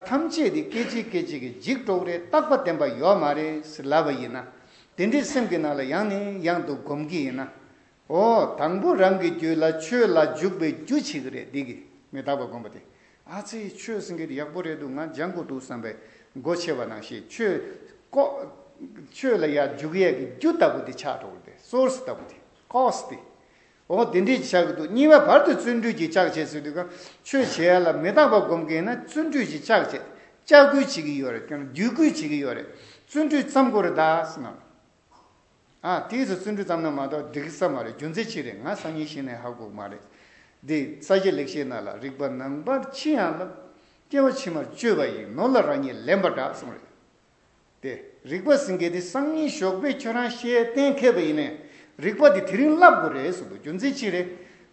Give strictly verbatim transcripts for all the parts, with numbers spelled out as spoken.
ཐམས་ཅད་དེ་སྐད་ཅིག་སྐད་ཅིག་གིས་འཇིག་འགྲོ་གི་རེད། རྟག་པ་བརྟན་པ་ཡོད་མ་རེད་ཟེར་ལབ་པ་ཡིན་ན། དེ་འདྲའི་སེམས་ཀྱི་ནང་ལ་ཡང་ནས་ཡང་དུ་སྒོམ་གྱི་ཡིན་ན། ཨོ། དང་པོ་རང་གི་རྒྱུད་ལ་ཆོས་ལ་འཇུག་པའི་རྒྱུ་བྱེད་ཀྱི་རེད། འདི་གི་མི་རྟག་པ་སྒོམ་པ་དེ། ཨ་ཙི། ཆོས་ཟེར་མཁན་དེ་ཡག་པོ་རེད་འདུག་ང་སྦྱང་དགོས་འདུག་བསམ་པའི་སྒོ་ཕྱེ་བ་ནང་བཞིན། ཆོས་ཀོ། ཆོས་ལ་ཡར་འཇུག་ཡས་ཀྱི་རྒྱུ་ལྟ་བུ་དེ་ཆགས་འགྲོ་གི་རེད། སོར་སི་ལྟ་བུ་དེ། ཀོ་སི་དེ། འོ། དེ་འདྲས་ཆགས་ཀྱི་འདུག་གཉིས་པ་བར་དུ་བརྩོན་འགྲུས་ཀྱིས་བཅག་བྱས་ཟེར་དུས་ཀ། ཆོས་བྱེད་ཡ་ལ་མི་རྟག་པ་སྒོམ་མཁན་ན་བརྩོན་འགྲུས་ཀྱིས་བཅག་བྱས། ལྕག་སྐུལ་བྱེད་ཀྱི་ཡོད་རེད། ཀྱང་བརྒྱུད་སྐུལ་བྱེད་ཀྱི་ཡོད་རེད། བརྩོན་འགྲུས་བརྩམ་དགོས་རེད་ད་ཟེར་ན། ཨ། དེའི་ཚོ་བརྩོན་འགྲུས་བརྩམས་ན་མ་གཏོགས་འགྲིག་ས་མ་རེད། རྒྱུ་མཚན་ཅི་རེད། ང་སང་ཉིན་ཤེས་ནས་ཧ་གོ་གི་མ་རེད། འདི་ས་སྐྱ་ལེགས་བཤད་ནང་ལ། རིག་པ་ནང་པར་ཕྱིན་ཡང་སླབ། སྐྱེ་བ་ཕྱི་མར་སྤྱོད་པ་ཡིས། ནོར་ལ་རང་ཉིད་ལེན་པ་འདྲ་གསུངས་རེད། དེ་རིག་པ་ཟེར་མཁན་དེ་སང་ཉིན་ཞོགས་པས་ཁྱོད་རང་བཤད་གཏན་འཁེལ་བ་ཡིན་ནའི། རིག་པ་དེ་དེ་རིང་བསླབ་དགོས་རེད་གསུངས་འདུག་རྒྱུ་མཚན་ཅི་རེད།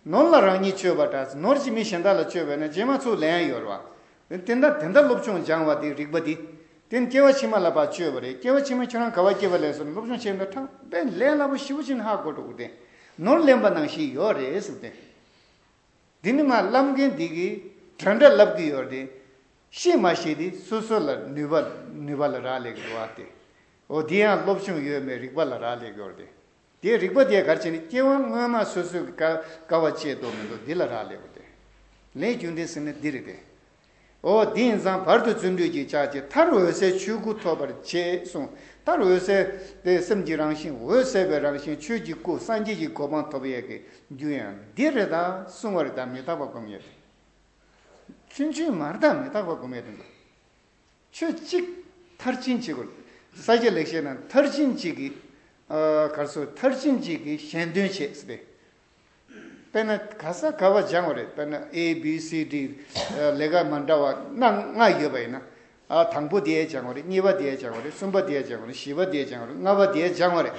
ནོར་ལ་རང་ཉིད་སྤྱོད་པ་འདྲ། ནོར་གྱིས་མི་གཞན་དག་ལ་སྤྱོད་པས་ན་རྗེས་མ་ཚུར་ལེན་ཡ་ཡོད་རེད་བ། དེ་འདྲ་དེ་འདྲ་སློབ་སྦྱོང་སྦྱང་བ་དེ། རིག་པ་དེ། དེ་ནི་སྐྱེ་བ་ཕྱི་མ་ལ་ཕར་སྤྱོད་པ་རེད། སྐྱེ་བ་ཕྱི་མ་ཁྱོད་རང་ག་བ་སྐྱེ་བ་ལེན་སོང་ན། སློབ་སྦྱོང་བྱས་ན་ཐང་པའི་ལས་སླ་པོ་ཞེ་པོ་ཅིག་ཧ་གོ་འགྲོ་གི། དེ་ནོར་ལེན་པ་ནང་བཞིན་ཡོད་རེད་གསུངས་ཏེ། འདི་ནི་མ་བསླབ་མཁན་འདི་གིས་འདྲ་འདྲ་བསླབ་ཀྱི་ཡོད་རེད་དེ། ཤེས་མ་ཤེས་དེ་སོ་སོ་ལ་ནུས་པ། ནུས་པ་ལ་རག་ལས་ཀྱི་འདུག་བ་དེ། འོ། དེ་ཡང་སློབ་སྦྱོང་ཡོད་མེད་རིག་པ་ལ་རག་ལས་ཀྱི་ཡོད་རེད་དེ། དེ་རིག་པ་དེ་ག་རེ་བྱས་ནས། སྐྱེ་བ་སྔོན་མ་སོ་སོའི་གི་དཀའ་དཀའ་བ་སྤྱད་འདུག་མི་འདུག་འདི་ལ་རག་ལས་པ་དེ། ལས་རྒྱུ་འབྲས་ཟེར་ན་འདི་རེད་དེ། འོ། དེ་ཡིན་ཙང་བར་དུ་བརྩོན་འགྲུས་ཀྱིས་བཅག་བྱས། མཐར་འོད་གསལ་ཆོས་སྐུ་ཐོབ་པར་བྱེད་གསུངས། མཐར་འོད་གསལ་དེ་སེམས་ཀྱི་རང་བཞིན། འོད་གསལ་བའི་རང་བཞིན། ཆོས་ཀྱི་སྐུ། སངས་རྒྱས་ཀྱི་གོ་འཕང་ཐོབ་ཡས་ཀྱི་རྒྱུ་ཡང་འདི་རེད་ད་གསུང་བ་རེད་ད། མི་རྟག་པ་སྒོམ་ཡས་དེ། ཆུང་ཆུང་མ་རེད་ད། མི་རྟག་པ་སྒོམ་ཡས་དེ་འདུག་ཆོས་གཅིག་མཐར་ཕྱིན་བྱེད་དགོས། ས་སྐྱ་ལེགས་བཤད་ནང་མཐར་ཕྱིན་གཅིག་གིས། ཨ། ག་རེ་ཟེར། མཐར་ཕྱིན་གཅིག་གིས་གཞན་དོན་བྱེད་ཟེར་ཏེ། དཔེར་ན་ག་ས་ག་བ་སྦྱང་བ་རེད། དཔེར་ན་ཨེ་བི་སི་ཌི་ལས་ཀ་མ་འདྲ་བ་ལྔ་ལྔ་ཡོད་པ་ཡིན་ན། ཨ། དང་པོ་དེ་སྦྱང་བ་རེད། གཉིས་པ་དེ་སྦྱང་བ་རེད། གསུམ་པ་དེ་སྦྱང་བ་རེད། བཞི་པ་དེ་སྦྱང་བ་རེད། ལྔ་པ་དེ་སྦྱང་བ་རེད།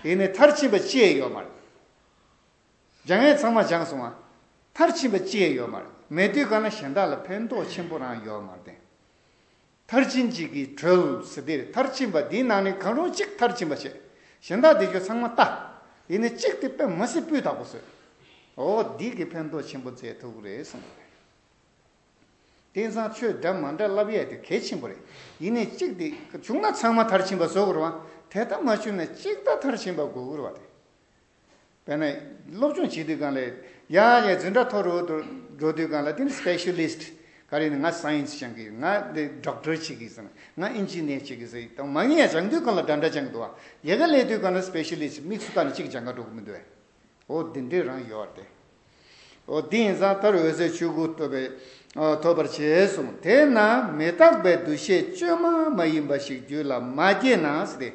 ཡིན་ནའི་མཐར་ཕྱིན་པ་ཅི་ཡང་ཡོད་མ་རེད། སྦྱང་ཡས་ཚང་མ་སྦྱངས་སོང་ང་། མཐར་ཕྱིན་པ་ཅི་ཡང་ཡོད་མ་རེད། མེད་དུས་གང་ལ་གཞན་དག་ལ་ཕན་ཐོགས་ཆེན་པོ་རང་ཡོད་མ་རེད་དེ། མཐར་ཕྱིན་གཅིག་གིས་གྲོལ་ཟེར་དེ་རེད། མཐར་ཕྱིན་པ་འདིའི་ནང་ནས་གང་རུང་གཅིག་མཐར་ཕྱིན་པ་བྱས། གཞན་དག་དེ་ཚོ་ཚང་མ་ལྟ། ཡིན་ནའི་གཅིག་དེ་དཔེ་མི་སྲིད་སྤུས་དག་པོ་བཟོས། འོ། འདི་གིས་ཕན་ཐོགས་ཆེན་པོ་མཛད་ཐུབ་ཀྱི་རེད་གསུངས་པ་རེད། དེང་སང་ཆོས་འདྲ་མ་འདྲ་བསླབ་ཡས་དེ་གལ་ཆེན་པོ་རེད། ཡིན་ནའི་གཅིག་དེ་བྱུང་ན་ཚང་མ་མཐར་ཕྱིན་པ་བཟོ་དགོས་རེད་བ། དེ་ལྟ་མ་བྱུང་ན་གཅིག་ད་མཐར་ཕྱིན་པ་དགོས་ཀྱི་རེད་བ་དེ། དཔེར་ན་སློབ་སྦྱོང་བྱེད་དུས་སྒང་ལ། ཡ་ཡ་འཛིན་གྲྭ་མཐོ་རུ་འགྲོ་དུས་སྒང་ལ་དེ་ནི་སི་པེ་ཤ་ལི་སི་ཊི། ག་རེ་ནི་ང་སའེན་སི་སྦྱང་གི། ང་དེ་ཌོག་ཊར་བྱེད་ཀྱི་ཟེར། ང་ཨིན་ཇི་ནི་ཡར་བྱེད་ཀྱི་ཟེར། དང་མ་ངེས་ཡ་སྦྱང་དུས་སྒང་ལ་འདྲ་འདྲ་སྦྱང་གི་འདུག་བ། ཡལ་ག་ལས་དུས་སྒང་ལ་སི་པེ་ཤ་ལི་སི་ཊི་དམིགས་སུ་བལྟས་ནས་གཅིག་སྦྱང་ག་འགྲོ་གི་མི་འདུག་བས། འོ། འདི་འདྲས་རང་ཡོད་རེད་དེ། འོ། འདི་ཡིན་ཙང་མཐར་འོད་གསལ་ཆོས་སྐུ་ཐོབ་པའི། ཨ། ཐོབ་པར་བྱེད་གསུངས། དེས་ན་མི་རྟག་པའི་འདུ་ཤེས་བཅོས་མ་མ་ཡིན་པ་ཞིག་རྒྱུད་ལ་མ་སྐྱེས་ན་ཟེར་ཏེ།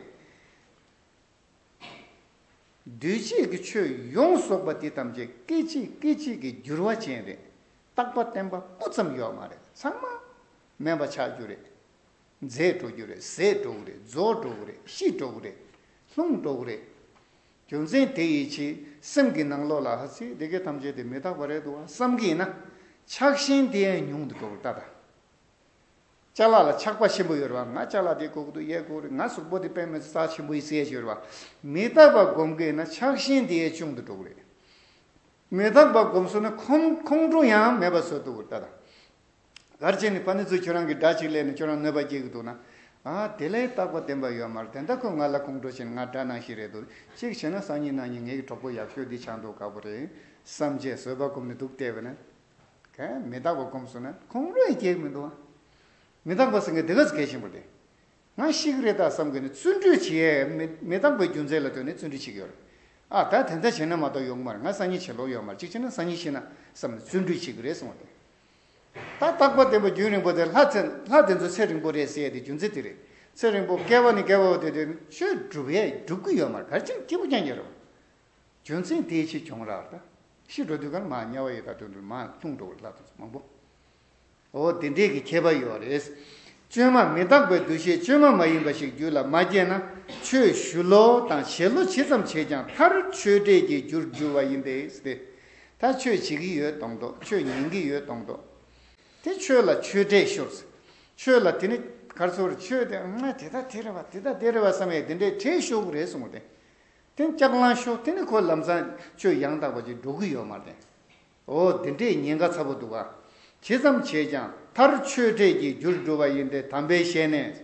འདུས་བྱས་ཀྱི་ཆོས་ཡོངས་རྫོགས་པ་དེ་ཐམས་ཅད་སྐད་ཅིག་སྐད་ཅིག་གིས་འགྱུར་བ་ཅན་རེད། རྟག་པ་བརྟན་པ་སྤུ་ཙམ་ཡོད་མ་རེད། ཚང་མ་དམན་པ་ཆགས་རྒྱུ་རེད། འཛད་འགྲོ་རྒྱུ་རེད། ཟད་འགྲོ་གི་རེད། རྫོགས་འགྲོ་གི་རེད། ཤི་འགྲོ་གི་རེད། ལྷུང་འགྲོ་གི་རེད། རྒྱུ་མཚན་དེ་ཡི་ཕྱིར་སེམས་ཀྱི་ནང་ལོགས་ལ། ཧ་ཙི། དེ་གའི་ཐམས་ཅད་དེ་མི་རྟག་པ་རེད་འདུག་བ་བསམ་གྱི་ཡིན་ན། ཆགས་ཞེན་དེ་ཡང་ཉུང་དུ་འགྲོ་གི་རེད་ད། ད་ཅ་ལག་ལ་ཆགས་པ་ཆེན་པོ་ཡོད་རེད་བ། ང་ཅ་ལག་དེ་དགོས་ཀྱི་འདུག་ཡས་དགོས་རེད། ང་གཟུགས་པོ་དེ་དཔེ་མི་སྲིད་རྩ་ཆེན་པོ་ཡིན་ཟེར་ཡས་ཡོད་རེད་བ། མི་རྟག་པ་སྒོམ་གྱི་ཡིན་ན་ཆགས་ཞེན་དེ་ཡང་ཆུང་དུ་འགྲོ་གི་རེད། མི་རྟག་པ་སྒོམ་སོང་ན་ཁོང་ཁོང་ཁྲོ་ཡང་མེད་པ་བཟོ་ཐུབ་ཀྱི་རེད་ད། ད་ག་རེ་བྱས་ནས་ཕ་ནི་ཚོས་ཁྱོད་རང་གི་དགྲ་ཅིག་སླེབས་ནས་ཁྱོད་རང་གནོད་པ་སྐྱེལ་གྱི་འདུག་ན། ཨ། དེ་ལས་རྟག་པ་བརྟན་པ་ཡོད་མ་རེད། དེ་འདྲ་ཁོས་ང་ལ་ཁོང་ཁྲོ་བྱས་ནས་ང་དགྲ་ནང་བཞིན་རེད་འདུག་གཅིག་བྱས་ན་སང་ཉིན་གནངས་ཉིན་ངེད་ཀྱི་གྲོགས་པོ་ཡག་ཤོས་འདི་ཆགས་མདོག་ཁ་པོ་རེད་བསམ་བྱས་བཟོད་པ་སྒོམ་ནས་འདུག་བསྡད་པ་ན། གན་མི་རྟག་པ་སྒོམ་སོང་ན་ཁོང་ཁྲོ་ཡང་སྐྱེ་གི་མི་འདུག་བ། མི་རྟག་པ་ཟེར་མཁན་དེ་ག་ཚོད་གལ་ཆེན་པོ་རེད། ང་ཤི་གི་རེད་ད་བསམ་གི་ནས་བརྩོན་འགྲུས་བྱེད་ཡས་མི་མི་རྟག་པའི་རྒྱུ་མཚན་ལ་ལྟོས་ནས་བརྩོན་འགྲུས་བྱེད་ཀྱི་ཡོད་རེད། ཨ། ད་དེ་འདྲ་བྱས་ན་མ་གཏོགས་ཡོང་གི་མ་རེད། ང་སང་ཉིན་བྱེད་ལོང་ཡོད་མ་རེད། གཅིག་བྱས་ན་སང་ཉིན་ཤི་ན་བསམ་ནས་བརྩོན་འགྲུས་བྱེད་ཀྱི་རེད་གསུངས་པ་རེད། ད་རྟག་པ་བརྟན་པ་རྒྱུན་རིང་པོ་དེ། ལྷ་ཚེ་ལྷ་དེ་ཚོ་ཚེ་རིང་པོ་རེད་ཟེར་ཡས་དེ་རྒྱུ་མཚན་དེ་རེད། ཚེ་རིང་པོ་བསྐལ་པ་ནས་བསྐལ་པ་བར་དུ་དེ་ཆོས་སྒྲུབ་ཡས་སྒྲུབ་ཀྱི་ཡོད་མ་རེད། ག་རེ་བྱས་ན་སྐྱིད་པོ་རྐྱང་རྐྱང་རེད། རྒྱུ་མཚན་དེའི་ཕྱིར་བྱུང་ར་ད། ཤི་འགྲོ་དུས་ཀར་མར་དམྱལ་བ་ཡི་དྭགས་དུད་འགྲོར་མར་ལྷུང་འགྲོ་བའི་ལྷ་དེ་ཚོ་མང་པོ། འོ། དེ་འདྲས་ཀྱི་ཁྱད་པར་ཡོད་རེད། བཅོས་མ། མི་རྟག་པའི་འདུ་ཤེས་བཅོས་མ་མ་ཡིན་པ་ཞིག་རྒྱུད་ལ་མ་སྐྱེས་ན། ཆོས་ཞུ་ལོ་དང་བྱེད་ལོ་ཇི་ཙམ་བྱས་ཀྱང་མཐར་ཆོས་འབྲས་ཀྱི་རྒྱུར་འགྱུར་བ་ཡིན་ཏེ། ད་ཆོས་བྱེད་ཀྱི་ཡོད་མདོག་མདོག་ཆོས་ཉན་གྱི་ཡོད་མདོག་མདོག་དེ་ཆོས་ལ་ཆོས་འབྲས་ཤོར། ཆོས་ལ་དེ་ནི་ག་རེ་ཟེར། ཆོས་དེ་ང་དེ་ལྟ་དེ་རེད་བ། དེ་ལྟ་དེ་རེད་བ་བསམ་ཡས་དེ་འདྲས་འབྲས་ཤོར་གི་རེད་གསུངས་ཏེ། དེ་ལྕགས་ལང་ཤོར། དེ་ནི་ཁོ་ལམ་སང་ཆོས་ཡང་དག་པ་ཅིག་འགྲོ་གི་ཡོད་མ་རེད། འོ། དེ་འདྲས་ཉེན་ཁ་ཚ་པོ་འདུག་ག་ཇི་ཙམ་བྱས་ཀྱང་ མཐར་ཆོས་འབྲས་ཀྱི་རྒྱུར་འགྲོ་བ་ཡིན་ཏེ། དམ་པའི་ཞལ་ནས།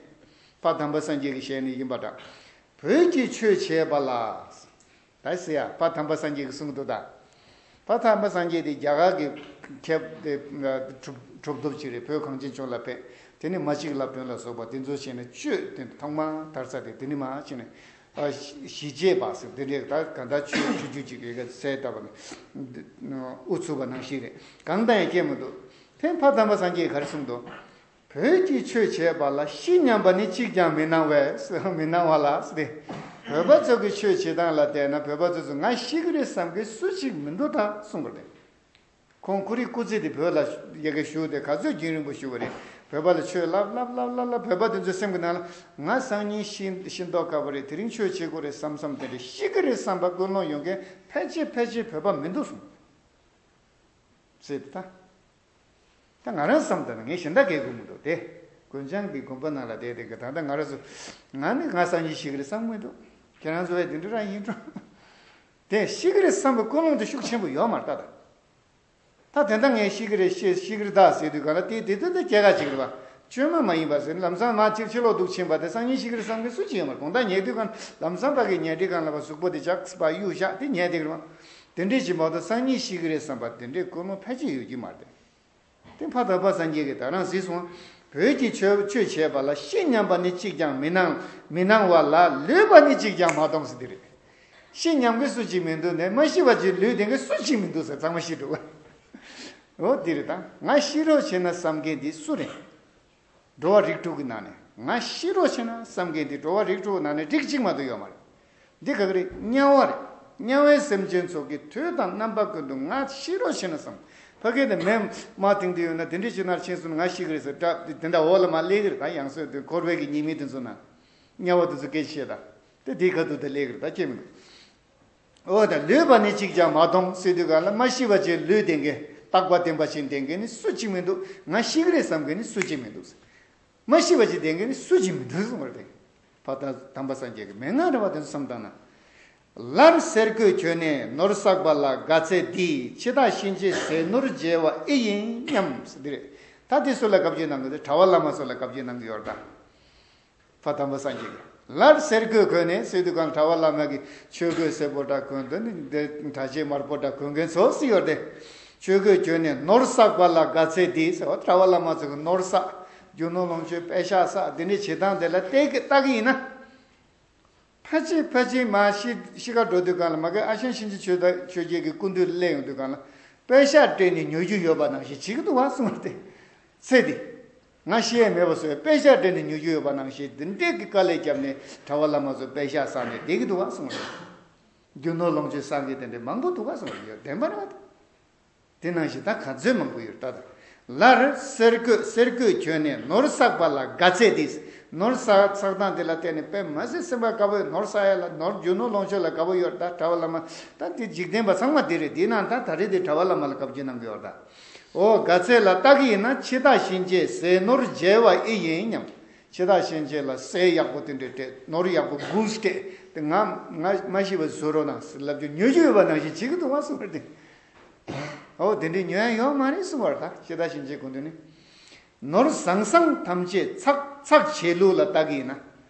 ཕ་དམ་པ་སངས་རྒྱས་ཀྱི་ཞལ་ནས་ཡིན་པ་འདྲ། བོད་ཀྱི་ཆོས་བྱེད་པ་ལ། ད་ཟེར་ཡ། ཕ་དམ་པ་སངས་རྒྱས་ཀྱིས་གསུངས་འདུག་ད། ཕ་དམ་པ་སངས་རྒྱས་དེ་རྒྱ་གར་གྱི་མཁས་པ་དེ་གྲུབ་གྲུབ་ཐོབ་ཅིག་རེད། བོད་གངས་ཅན་ལྗོངས་ལ་ཕེབས། དེ་ནས་མ་གཅིག་ལབ་སྒྲོན་ལ་སོགས་པ་དེ་ཚོ་བྱས་ནས་ཆོས་དེ་ཐོག་མར་དར་ས་དེ་དེ་ནས་མར་བྱས་ནས། ཨ། ཞི་བྱེད་པ་ཟེར་དེ་འདྲས། ད་ག་ད་ཆོས་ཁྲིད་རྒྱུ་ཅིག་གི་ག་ཟེར་ལྟ་བུ་ནི་ཨུ་ཚུགས་པ་ནང་བཞིན་རེད། གང་ལྟར་ཡང་སྐྱེ་མི་འདུག་དེ་ཕ་དམ་པ་སངས་རྒྱས་ག་རེ་གསུངས་འདུག་བོད་ཀྱི་ཆོས་བྱེད་པ་ལ་ཤི་སྙམ་པ་ནི་གཅིག་ཀྱང་མི་སྣང་བས། མི་སྣང་བ་ལ་ཟེར་ཏེ། བོད་པ་ཚོ་གི་ཆོས་བྱེད་སྟངས་ལ་བལྟས་ན། བོད་པ་ཚོ་ཚོ་ང་ཤི་གི་རེད་བསམ་མཁན་སུ་གཅིག་མི་འདུག་ད་གསུངས་པ་རེད། ཁོང་ཁོ་རའི་སྐུ་ཚེ་དེ་བོད་ལ་ཡ་གི་བཞུགས་ཏེ་ག་ཚོད་རྒྱུན་རིང་པོ་བཞུགས་པ་རེད། བོད་པ་ལ་ཆོས་བསླབ་བསླབ་བསླབ་བསླབ་བསླབ། བོད་པ་དེ་ཚོའི་སེམས་ཀྱི་ནང་ལ་ང་སང་ཉིན་ཤི་ཤི་མདོག་ཁ་པོ་རེད། དེ་རིང་ཆོས་བྱེད་དགོས་རེད་བསམ་བསམ་དེ་འདྲ་ཤི་གི་རེད་བསམ་པ་ཀུན་སློང་ཡོང་མཁན་ཕལ་ཆེར་ཕལ་ཆེར་བོད་པ་མི་འདུག་གསུངས། ཟེར་ཏེ་ད། ད་ང་རང་བསམ་ད་ན་ངས་གཞན་དག་གས་དགོས་མི་འདུག་དེ་ཀུན་ཀྱང་གི་དགོན་པ་ནང་ལ་བསྡད་དེ་གི་ད་ལྟ་ང་རང་ཚོ་ང་ནི་ང་སང་ཉིན་ཤི་གི་རེད་བསམ་མི་འདུག་ཁྱེད་རང་ཚོ་བས་དེ་འདྲ་རང་ཡིན་འགྲོ། དེ་ཤི་གི་རེད་བསམ་པའི་ཀུན་སློང་དེ་ཤུགས་ཆེན་པོ་ཡོད་མ་རེད་ད། ད་ད་དེ་འདྲ་ངས་ཤི་གི་རེད། ཤི་ཤི་གི་རེད་ད་ཟེར་དུས་ག་ལ་དེ་དེ་དེ་དེ་སྐྱེ་ག་ཅིག་རེད་བ། བཅོས་མ་མ་ཡིན་པ་ཟེར་ནས་ལམ་སང་མ་ཕྱིར་ཕྱི་ལོག་འདུག་ཕྱིན་པ་དེ་སང་ཉིན་ཤི་གི་རེད་བསམ་མཁན་སུ་གཅིག་ཡོད་མ་རེད། དགོང་དག་ཉལ་དུས་ག་ལམ་སང་ཕ་གི་ཉལ་ཁྲི་སྒང་ལ་བ་གཟུགས་པོ་དེ་ཇག་པ་གཡུག་བཞག་དེ་ཉལ་དེ་གི་རེད་བ། དེ་འདྲས་ཅིག་མ་གཏོགས་སང་ཉིན་ཤི་གི་རེད་བསམ་པ་དེ་འདྲས་ཀུན་སློང་ཕལ་ཆེར་ཡོད་ཀྱི་མ་རེད། དེ་ཕ་དམ་པ་སངས་རྒྱས་ཀྱིས་ད་རང་གཟིགས་སོང་། བོད་ཀྱི་ཆོས་ཆོས་བྱེད་པ་ལ་ཤི་སྙམ་པ་ནི་གཅིག་ཀྱང་མི་སྣང་མི་སྣང་བ་ལ་ལུས་པ་ནི་གཅིག་ཀྱང་མ་མཐོང་ཟེར་དེ་རེད། ཤི་སྙམ་གྱི་སུ་གཅིག་མི་འདུག་ནས་མ་ཤི་བ་ཅིག་ལུས་ལྡན་གྱི་སུ་གཅིག་མི་འདུག་ཟེར་ཚང་མ་ཤི་འགྲོ་བ། འོ་དེ་རེད་ད། ང་ཤི་རོགས་བྱེད་ན་བསམ་མཁན་དེ་སུ་རེད། འགྲོ་བ་རིགས་དྲུག་གི་ནང་ནས་ང་ཤི་རོགས་བྱེད་ན་བསམ་མཁན་དེ་འགྲོ་བ་རིགས་དྲུག་གི་ནང་ནས་རིགས་གཅིག་མ་གཏོགས་ཡོད་མ་རེད། འདི་ག་གི་རེད། དམྱལ་བ་རེད། དམྱལ་བའི་སེམས་ཅན་ཚོ་གི་དུས་དང་རྣམ་པ་ཀུན་ཏུ་ང་ཤི་རོགས་བྱེད་ན་བསམ། ཕ་གི་དེ་མེ་མ་ཐིང་དེ་ཡོད་ན་དེ་འདྲས་ཅིག་ནར་ཕྱིན་སོང་ན་ང་ཤི་གི་རེད་ཟེར་སྐྲག་དེ་འདྲ་འོག་ལ་མ་སླེབས་གི་རེད། ད་ཡང་སོས་དེ་འཁོར་བའི་གི་ཉེས་དམིགས་དེ་ཚོ་ན། དམྱལ་བ་དེ་ཚོ་སྐད་ཆ་བཤད་ད། དེ་དེའི་ཁ་ཐུག་དེ་སླེབས་གི་རེད། ད་ཁྱེད་མི་འདུག་འོ་ད་ལུས་པ་ནི་གཅིག་ཀྱང་མ་མཐོང་ཟེར་དུས་ག་ལ་མ་ཤི་བ་ཅིག་ལུས་ལྡན་མཁན་རྟག་པ་བརྟན་པ་ཅིག་ལྡན་མཁན་ནི་སུ་གཅིག་མི་འདུག་ང་ཤི་གི་རེད་བསམ་མཁན་ནི་སུ་གཅིག་མི་འདུག་མ་ཤི་བ་ཅིག་ལྡན་མཁན་ནི་སུ་གཅིག་མི་འདུག་གསུངས་པ་རེད། ཕ་དམ་པ་སངས་རྒྱས་ཀྱི་མན་ངག་རེད་བ། དེ་ཚོ་བསམ་བཏང་ན། ལར་གསེར་གོས་གྱོན་ནས་ནོར་བསགས་པ་ལ་དགའ་ཚལ་འདིས། འཆི་བདག་གཤིན་རྗེའི་ཟས་ནོར་བརྗེ་བ་ཨེ་ཡིན་སྙམ་ཟེར་འདི་རེད། ད་དེ་སུ་ལ་བཀའ་བརྒྱུད་གནང་གི་འདུག་གྲྭ་པ་བླ་མ་ཚོ་ལ་བཀའ་བརྒྱུད་གནང་གི་ཡོད་རེད་ད། ཕ་དམ་པ་སངས་རྒྱས་ཀྱིས། ལར་གསེར་གོས་གོན་ནས་ཟེར་དུས་གང་གྲྭ་པ་བླ་མ་གིས་ཆོས་གོས་སེར་པོ་འདྲ་གོན་དུས་ནི་འདི་གྲྭ་ཆས་དམར་པོ་འདྲ་གོན་མཁན་ཚོ་སུ་ཡོད་དེ། ཆོས་གོས་གྱོན་ནས་ནོར་བསགས་པ་ལ་དགའ་ཚལ་འདིས་ཟེར་བ། གྲྭ་པ་བླ་མ་ཚོ་གིས་ནོར་བསགས། རྒྱུ་ནོར་ལོངས་སྤྱོད་པེ་ཤག་བསགས། འདི་འདྲའི་བྱེད་སྟངས་དེ་ལ་བལྟས་ཀྱི་ལྟ་གི་ཡིན་ན། ཕལ་ཆེར་ཕལ་ཆེར་མ་ཤི་ཤི་ཁར་འགྲོ་དུས་གང་ལ་མ་གི་ཨ་ཞང་གཤིན་རྗེ་ཆོས་ད་ཆོས་རྒྱལ་གྱི་སྐུ་མདུན་སླེབས་ཡོང་དུས་གང་ལ་པེ་ཤག་སྤྲད་ནས་ཉོ་རྒྱུ་ཡོད་པ་ནང་བཞིན་བྱེད་ཀྱི་འདུག་བ་གསུངས་པ་དེ། ཚེ་འདི། ང་ཤི་ཡས་མེད་པ་བཟོས་པེ་ཤག་སྤྲད་ནས་ཉོ་རྒྱུ་ཡོད་པ་ནང་བཞིན་འདི་འདྲས་ཀྱི་དཀའ་ལས་བརྒྱབ་ནས་གྲྭ་པ་བླ་མ་ཚོ་པེ་ཤག་བསགས་ནས་བསྡད་ཀྱི་འདུག་བ་གསུངས་པ་རེད། རྒྱུ་ནོར་ལོངས་སྤྱོད་བསགས་མཁན་དེ་འདྲས་མང་པོ་འདུག་བ་གསུངས་པ་རེད། ཡོད་བདེན་པ་རེད་བ་དེ། དེ་ནང་བཞིན་ད་ག་ཚོད་མང་པོ་ཡོད་ད། ལར་གསེར་གོས་གསེར་གོས་གྱོན་ནས་ནོར་བསགས་པ་ལ་དགའ་ཚལ་འདིས། ནོར་བསགས་བསགས་སྟངས་དེ་ལ་བརྟེན་ནས་དཔེ་མ་སྲིད་སེམས་པ་དགའ་པོ་ཡོད། ནོར་བསགས་ཡ་ལ་ནོར་རྒྱུ་ནོར་ལོངས་སྤྱོད་ལ་དགའ་པོ་ཡོད་ད། གྲྭ་པ་བླ་མ་ད་དེ་འཇིག་རྟེན་པ་ཚང་མ་དེ་རེད། དེ་ནང་ད་ད་རེས་དེ་གྲྭ་པ་བླ་མ་ལ་བཀའ་བརྒྱུད་གནང་གི་ཡོད་ད། འོ་དགའ་ཚལ་ལ་ལྟ་གི་ཡིན་ན་འཆི་བདག་གཤིན་རྗེའི་ཟས་ནོར་བརྗེ་བ་ཨེ་ཡིན་སྙམ། འཆི་བདག་གཤིན་རྗེ་ལ་ཟས་ཡག་པོ་དེ་འདྲས་སྤྲད། ནོར་ཡག་པོ་གུག་སྤྲད་དེ་ང་ང་མ་ཤི་བ་བཟོ་རོགས་གནང་ཟེར་ལབ་རྒྱུ་ཉོ་རྒྱུ་ཡོད་པ་ནང་བཞིན་བྱེད་ཀྱི་འདུག་བ་གསུངས་པ་རེད་དེ། འོ་དེ་འདྲའི་ཉོ་ཡ་ཡོད་མ་རེད་གསུངས་པ་རེད། ད་འཆི་བདག་གཤིན་རྗེའི་སྐུ་མདུན་ནས། ནོར་བཟང་བཟང་ཐམས་ཅད་ཚགས་ཚགས་བྱེད་ལུགས་ལ་ལྟ་གི་ཡིན་ན།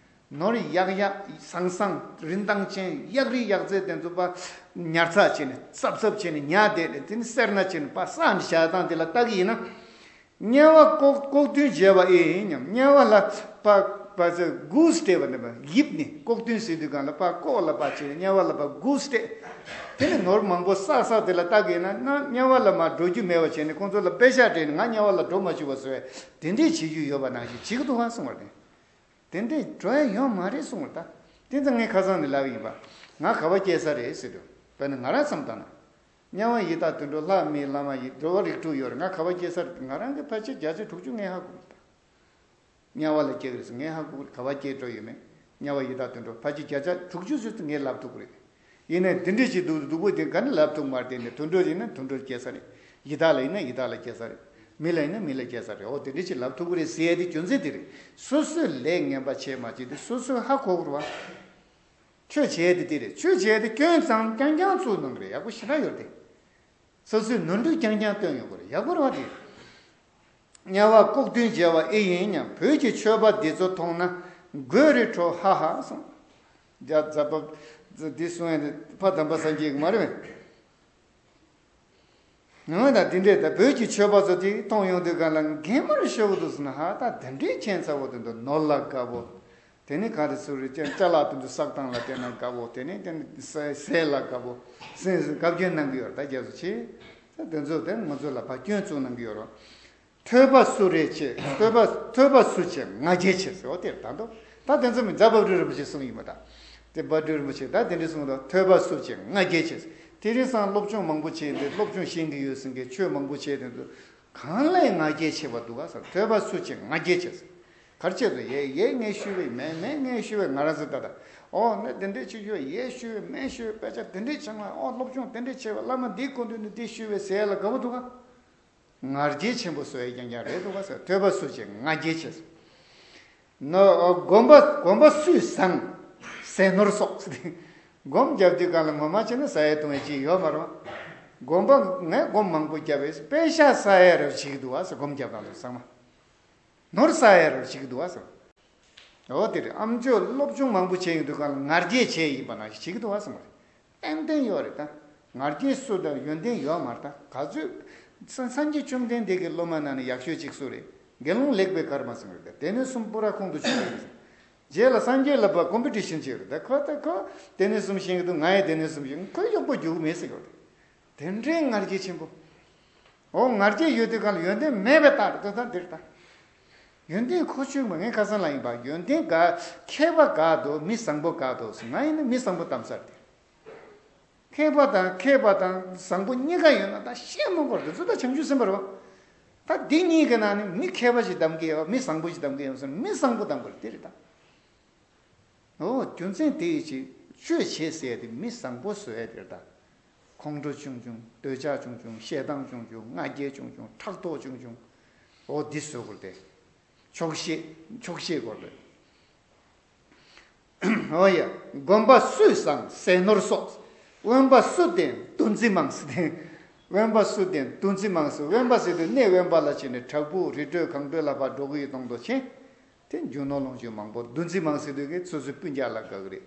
ནོར་ཡག་ཡག་བཟང་བཟང་རིན་ཐང་ཅན་གཡག་རིགས་གཡག་རྫས་དེ་ཚོ་པ་ཉར་ཚགས་བྱས་ནས་ཚབ་ཚབ་བྱས་ནས་ཉར་བསྡད་ནས་དེ་ནི་སེར་སྣ་བྱས་ནས་པ་བསགས་ནས་བཞག་སྟངས་དེ་ལ་ལྟ་གི་ཡིན་ན། དམྱལ་བ་ལྐོག་ལྐོག་ཐུན་བྱས་པ་ཨེ་ཡིན་སྙམ། དམྱལ་བ་ལ་པ་པ་ཚེ་གུས་སྤྲད་པ་ནི་པ་ཡིབ་ནི་ལྐོག་ཐུན་ཟེར་དུས་གང་ལ་པ་ལྐོག་ལ་པ་བྱས་ནས་དམྱལ་བ་ལ་པ་གུས་སྤྲད། དེ་ནི་ནོར་མང་པོ་བསགས་བསགས་དེ་ལ་ལྟ་གི་ན་ན་དམྱལ་བ་ལ་མ་འགྲོ་རྒྱུ་མེད་པ་བྱས་ནས་ཁོང་ཚོ་ལ་པེ་ཤག་སྤྲད་ནས་ང་དམྱལ་བ་ལ་འགྲོ་མ་བཅུག་པ་བཟོས། དེ་འདྲས་བྱེད་རྒྱུ་ཡོད་པ་ནང་བཞིན་བྱེད་ཀྱི་འདུག་ག་གསུངས་པ་རེད། དེ་འདྲས་འགྲོ་ཡ་ཡོད་མ་རེད་གསུངས་པ་རེད། ད་དེ་ཚོ་ངས་ཁ་སང་ནས་ལབ་ཡིན་པ། ང་ག་པར་སྐྱེས་ས་རེད་ཟེར་དུས་དཔེར་ན་ང་རང་བསམ་བཏང་ན། དམྱལ་བ་ཡི་དྭགས་དུད་འགྲོ་ལྷ་མི་ལྷ་མ་ཡི་འགྲོ་བ་རིགས་དྲུག་ཡོད་རེད། ང་ག་པར་སྐྱེས་ས་རེད། ང་རང་གི་ཕལ་ཆེར་བརྒྱ་ཆ་དྲུག་ཅུ་ངས་ཧ་གོ་གི་རེད། དམྱལ་བ་ལ་སྐྱེས་ཀྱི་རེད་ཟེར་ངས་ཧ་གོ་གི་རེད། ག་པར་སྐྱེས་འགྲོ་ཡོད་མེད། དམྱལ་བ་ཡི་དྭགས་དུད་འགྲོ་ཕལ་ཆེར་བརྒྱ་ཆ་དྲུག་ཅུ་ཙམ་ངས་ལབ་ཐུབ་ཀྱི་རེད། ཡིན་ནའི་འདི་འདྲས་ཞིག་འདུག་འདུག་པོ་དེ་ག་ནས་ལབ་ཐུབ་མ་རེད། དེ་ནས་དུད་འགྲོ་ཡིན་ན་དུད་འགྲོར་སྐྱེས་ས་རེད། ཡི་དྭགས་ལ་ཡིན་ན་ཡི་དྭགས་ལ་སྐྱེས་ས་རེད། མི་ལ་ཡིན་ན་མི་ལ་སྐྱེས་ས་རེད། འོ་དེ་འདྲས་ཞིག་ལབ་ཐུབ་ཀྱི་རེད་ཟེར་ཡ་དེ་རྒྱུ་མཚན་དེ་རེད། སོ་སོས་ལས་ངན་པ་བྱས་མ་བྱས་དེ་སོ་སོས་ཧ་གོ་དགོས་རེད་བ། ཆོས་བྱས་དེ་དེ་རེད། ཆོས་བྱས་དེ་སྐྱོན་ཙམ་རྐྱང་རྐྱང་བཙུགས་གནང་གི་རེད། ཡག་པོ་ཞེ་དྲག་ཡོད་དེ། སོ་སོའི་ནོར་འཁྲུལ་རྐྱང་རྐྱང་སྟོན་ཡོང་གི་རེད། ཡག་པོ་རེད་བ་དེ། དམྱལ་བ་ལྐོག་ཐུན་མཇལ་བ་ཨེ་ཡིན་སྙམ། བོད་ཀྱི་ཆོས་པ་འདི་ཚོ་མཐོང་ན་དགོད་རེ་བྲོ་ཧ་ཧ་གསུངས། རྒྱ་རྫ་བབ་འདི་གསུང་ཡ་འདི་ཕ་དམ་པ་སངས་རྒྱས་ཀྱི་མ་རེད་པས། ངོ་ད་དེ་འདྲས་ད་བོད་ཀྱི་ཆོས་པ་ཚོ་དེ་མཐོང་ཡོང་དུས་གང་ལ་གད་མོ་རེ་ཤོར་གི་འདུག་ཟེར་ན། ཧ་ད་དེ་འདྲས་ཁྱད་མཚར་པོ་དེ་འདུག་ནོར་ལ་དགའ་པོ། དེ་ནི་ག་རེ་ཟེར་རེད། ཅ་ཅ་ལག་དེ་ཚོ་བསགས་སྟངས་ལ་བལྟས་ན་དགའ་པོ། དེ་ནི་དེ་ནི་ཟས་ཟས་ལ་དགའ་པོ། སེམས་སུ་བཀའ་བཀྱོན་གནང་གི་ཡོད་རེད། ད་རྒྱ་མཚོ་ཆེ་ད་དེ་ཚོ་དེ་ང་ཚོ་ལ་བཀའ་བཀྱོན་བཙུགས་གནང་གི་ཡོད་རེད། ཐོས་པ་སུ་རེ་ཆེ། ཐོས་པ་ཐོས་པ་སུ་ཆེ་ང་རྒྱལ་ཆེ་ཟེར་བ་དེར་ད་འདུག་ད་དེ་ཚོ་མི་རྫ་བབ་སྒྲུབ་རིན་པོ་ཆེ་གསུངས་ཡིན་པ་ད། དེ་བབ་སྒྲུབ་རིན་པོ་ཆེ་ད་དེ་འདྲ་གསུངས་འདུག་ཐོས་པ་སུ་ཆེ་ང་རྒྱལ་ཆེ། དེ་རིང་སང་སློབ་སྦྱོང་མང་པོ་བྱས་འདི་སློབ་སྦྱོང་ཤེས་ཀྱི་ཡོད་ཟེར་མཁན། ཆོས་མང་པོ་བྱས་དེ་ཚོ་གང་ལས་ང་རྒྱལ་ཆེ་བ་འདུག་ག་ཟེར། ཐོས་པ་སུ་ཆེ་ང་རྒྱལ་ཆེ་ཟེར། གར་ཆེད་དུ་ཡེ་ཡེ་ངས་ཞུས་པས་མེད་མེད་ངས་ཞུས་པས་ང་རང་ཟེར་ད་ད། ཨོ་ནས་དེ་འདྲས་བྱེད་རྒྱུ་ཡེ་ཞུས་པས་མེད་ཞུས་པས་དཔེ་ཆ་དེ་འདྲས་ཆགས་ན། ཨོ་སློབ་སྦྱོང་དེ་འདྲས་བྱས་པ་བླ་མ་འདིའི་སྐུ་མདུན་དུ་འདི་ཞུས་པས་ཟེར་ཡ་ལ་དགའ་པོ་འདུག་ག་ང་རྒྱལ་ཆེན་པོ་བཟོ་ཡ་རྐྱང་རྐྱང་རེད་འདུག་ག་ཟེར། ཐོས་པ་སུ་ཆེ་ང་རྒྱལ་ཆེ་ཟེར། ནོ་སྒོམ་པ་སྒོམ་པ་སུས་བཟང་ཟས་ནོར་སོགས་ཟེར་ཏེ། སྒོམ་རྒྱབ་དུས་གང་ལ་ངོ་མ་བྱས་ན་ཟ་ཡ་འཐུང་ཡ་ཅིག་ཡོད་མ་རེད་པ། སྒོམ་པ་ངས་སྒོམ་མང་པོ་བརྒྱབ་པས་པེ་ཤ་ཟ་ཡ་རེ་བྱེད་ཀྱི་འདུག་ག་ཟེར། སྒོམ་རྒྱབ་གང་ལ་ཚང་མ། ནོར་ཟ་ཡ་རེ་བྱེད་ཀྱི་འདུག་ག་ཟེར། འོ་དེ་རེད། ཨ་མཆོག་སློབ་སྦྱོང་མང་པོ་བྱས་ཡོང་དུས་གང་ལ་ང་རྒྱལ་བྱས་ཡིན་པ་ནང་བཞིན་བྱེད་ཀྱི་འདུག་ག་ཟེར་མ་རེད། ཏན་ཏན་ཡོད་རེད་ད། ང་རྒྱལ་སུ་དང་ཡོན་ཏན་ཡོད་མ་རེད་ད། ག་ཚོད་སངས་སངས་རྒྱས་བཅོམ་ལྡན་འདས་ཀྱི་སློབ་མ་ནང་ནས་ཡག་ཤོས་གཅིག་སུ་རེད། དགེ་སློང་ལེགས་པའི་ཀརྨ་ཟེར་རེད་ད། སྡེ་སྣོད་གསུམ་པུ་ར་ཁོང་དུ་ཆུད་རེད། རྗེས་ལ་སངས་རྒྱས་ལ་ཕར་ཀོམ་པི་ཊི་ཤན་བྱས་རེད་ད། ཁོ་ད་ཁོ་སྡེ་སྣོད་གསུམ་ཤེས་ཀྱི་འདུག་ང་ཡང་སྡེ་སྣོད་གསུམ་ཤེས། ཁོ་གཡོག་པོ་རྒྱུག་མེད་ཟེར་གྱི་རེད། དེ་འདྲའི་ང་རྒྱལ་ཆེན་པོ། འོ་ང་རྒྱལ་ཡོད་དུས་གང་ལ་ཡོན་ཏན་མེད་པའི་རྟགས་རེད་ད། འདིར་ད། ཡོན་ཏན་ཁོ་ཆོས་མ་ངས་ཁ་སང་ལ་ཡིན་པ། ཡོན་ཏན་དགའ་མཁས་པ་དགའ་འདུག་མི་བཟང་པོ་དགའ་འདུག་ང་ཡིན་ན་མི་བཟང་པོ་གདམ་ས་རེད་དེ། མཁས་པ་དང་མཁས་པ་དང་བཟང་པོ་གཉིས་ཀ་ཡོད་ན་ད་བཤད་མ་དགོས་རེད། དེ་ཚོ་ད་བྱང་ཆུབ་སེམས་དཔའ་རེད་པ། ད་འདི་གཉིས་ཀྱི་ནང་ནས་མི་མཁས་པ་ཞིག་གདམ་གྱི་ཡོད། མི་བཟང་པོ་ཞིག་གདམ་གྱི་ཡོད་ཟེར་ན་མི་བཟང་པོ་གདམ་དགོས་རེད། དེ་རེད་ད། འོ་རྒྱུ་མཚན་དེ་ཡིན་ཕྱིར་ཆོས་བྱེད་ཟེར་ཏེ་མི་བཟང་པོ་བཟོ་ཡ་དེ་རེད་ད། ཁོང་ཁྲོ་ཆུང་ཆུང་། འདོད་ཆགས་ཆུང་ཆུང་། ཞེ་སྡང་ཆུང་ཆུང་། ང་རྒྱལ་ཆུང་ཆུང་། ཕྲག་དོག་ཆུང་ཆུང་། འོ་འདི་བཟོ་དགོས་རེད་དེ། ཆོག་ཤེས་ཆོག་ཤེས་དགོས་རེད། འོ་ཡ། སྒོམ་པ་སུས་བཟང་ཟས་ནོར་སོགས། དབེན་པ་སུ་བསྟེན་འདུ་འཛི་མང་ཟེར་ཏེ། དབེན་པ་སུ་བསྟེན་འདུ་འཛི་མང་ཟེར། དབེན་པ་ཟེར་དུས་གནས་དབེན་པ་ལ་བྱས་ནས་བྲག་ཕུག་རི་ཁྲོད་གངས་ཁྲོད་ལ་ཕར་འགྲོ་གི་ཡོད་མདོག་མདོག་བྱས། དེ་རྒྱུ་ནོར་ལོངས་སྤྱོད་མང་པོ། འདུ་འཛི་མང་ཟེར་དུས་ཀྱི་སོ་སོའི་སྤུན་ཀྱག་ལ་དགའ་གི་རེད།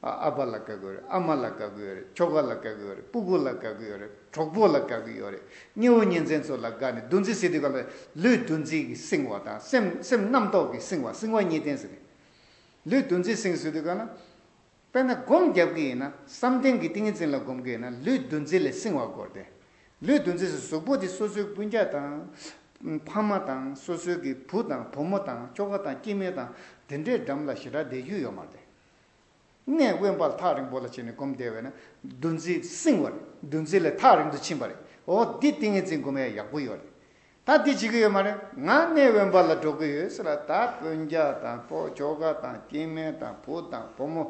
ཨ་ཨ་ཕ་ལ་དགའ་གི་ཡོད་རེད། ཨ་མ་ལ་དགའ་གི་ཡོད་རེད། ཁྱོ་ག་ལ་དགའ་གི་ཡོད་རེད། སྤུ་གུ་ལ་དགའ་གི་ཡོད་རེད། གྲོགས་པོ་ལ་དགའ་གི་ཡོད་རེད། གཉེན་བུ་གཉེན་ཚན་ཚོ་ལ་དགའ་ནས་འདུ་འཛི་ཟེར་དུས་ག་ལ་ལུས་འདུ་འཛི་གིས་བསྲིང་བ་དང་། སེམས་སེམས་རྣམ་རྟོག་གིས་བསྲིང་བ། བསྲིང་བ་གཉིས་ལྡན་ཟེར་ནས། ལུས་འདུ་འཛི་བསྲིང་ཟེར་དུས་ག་ལ། དཔེར་ན་སྒོམ་རྒྱབ་ཀྱི་ཡིན་ན། བསམ་གཏན་གྱི་ཏིང་ངེ་འཛིན་ལ་སྒོམ་གྱི་ཡིན་ན་ལུས་འདུ་འཛི་ལས་བསྲིང་བ་དགོས་ཏེ། ལུས་འདུ་འཛི་ཟེར་གཟུགས་པོ་དེ་སོ་སོའི་སྤུན་ཀྱག་དང་། ཕ་མ་དང་། སོ་སོའི་གི་བུ་དང་བུ་མོ་དང་ཁྱོ་ག་དང་སྐྱེ་དམན་དང་དེ་འདྲའི་འགྲམ་ལ་ཞེ་དྲག་བསྡད་རྒྱུ་ཡོད་མ་རེད། གནས་དབེན་པ་ཐག་རིང་པོ་ལ་བྱས་ནས་སྒོམ་བསྡད་པས་ན་འདུ་འཛི་བསྲིང་བ་རེད། འདུ་འཛི་ལས་ཐག་རིང་དུ་ཕྱིན་པ་རེད། འོ་འདི་ཏིང་ངེ་འཛིན་སྒོམ་ཡ་ཡག་པོ་ཡོད་རེད། ད་འདི་བྱེད་ཀྱི་ཡོད་མ་རེད། ང་གནས་དབེན་པ་ལ་འགྲོ་གི་ཡོད་ཟེར་ལ། ད་སྤུན་ཀྱག་དང་ཕོ་ཁྱོ་ག་དང་སྐྱེ་དམན་དང་བུ་དང་བུ་མོ་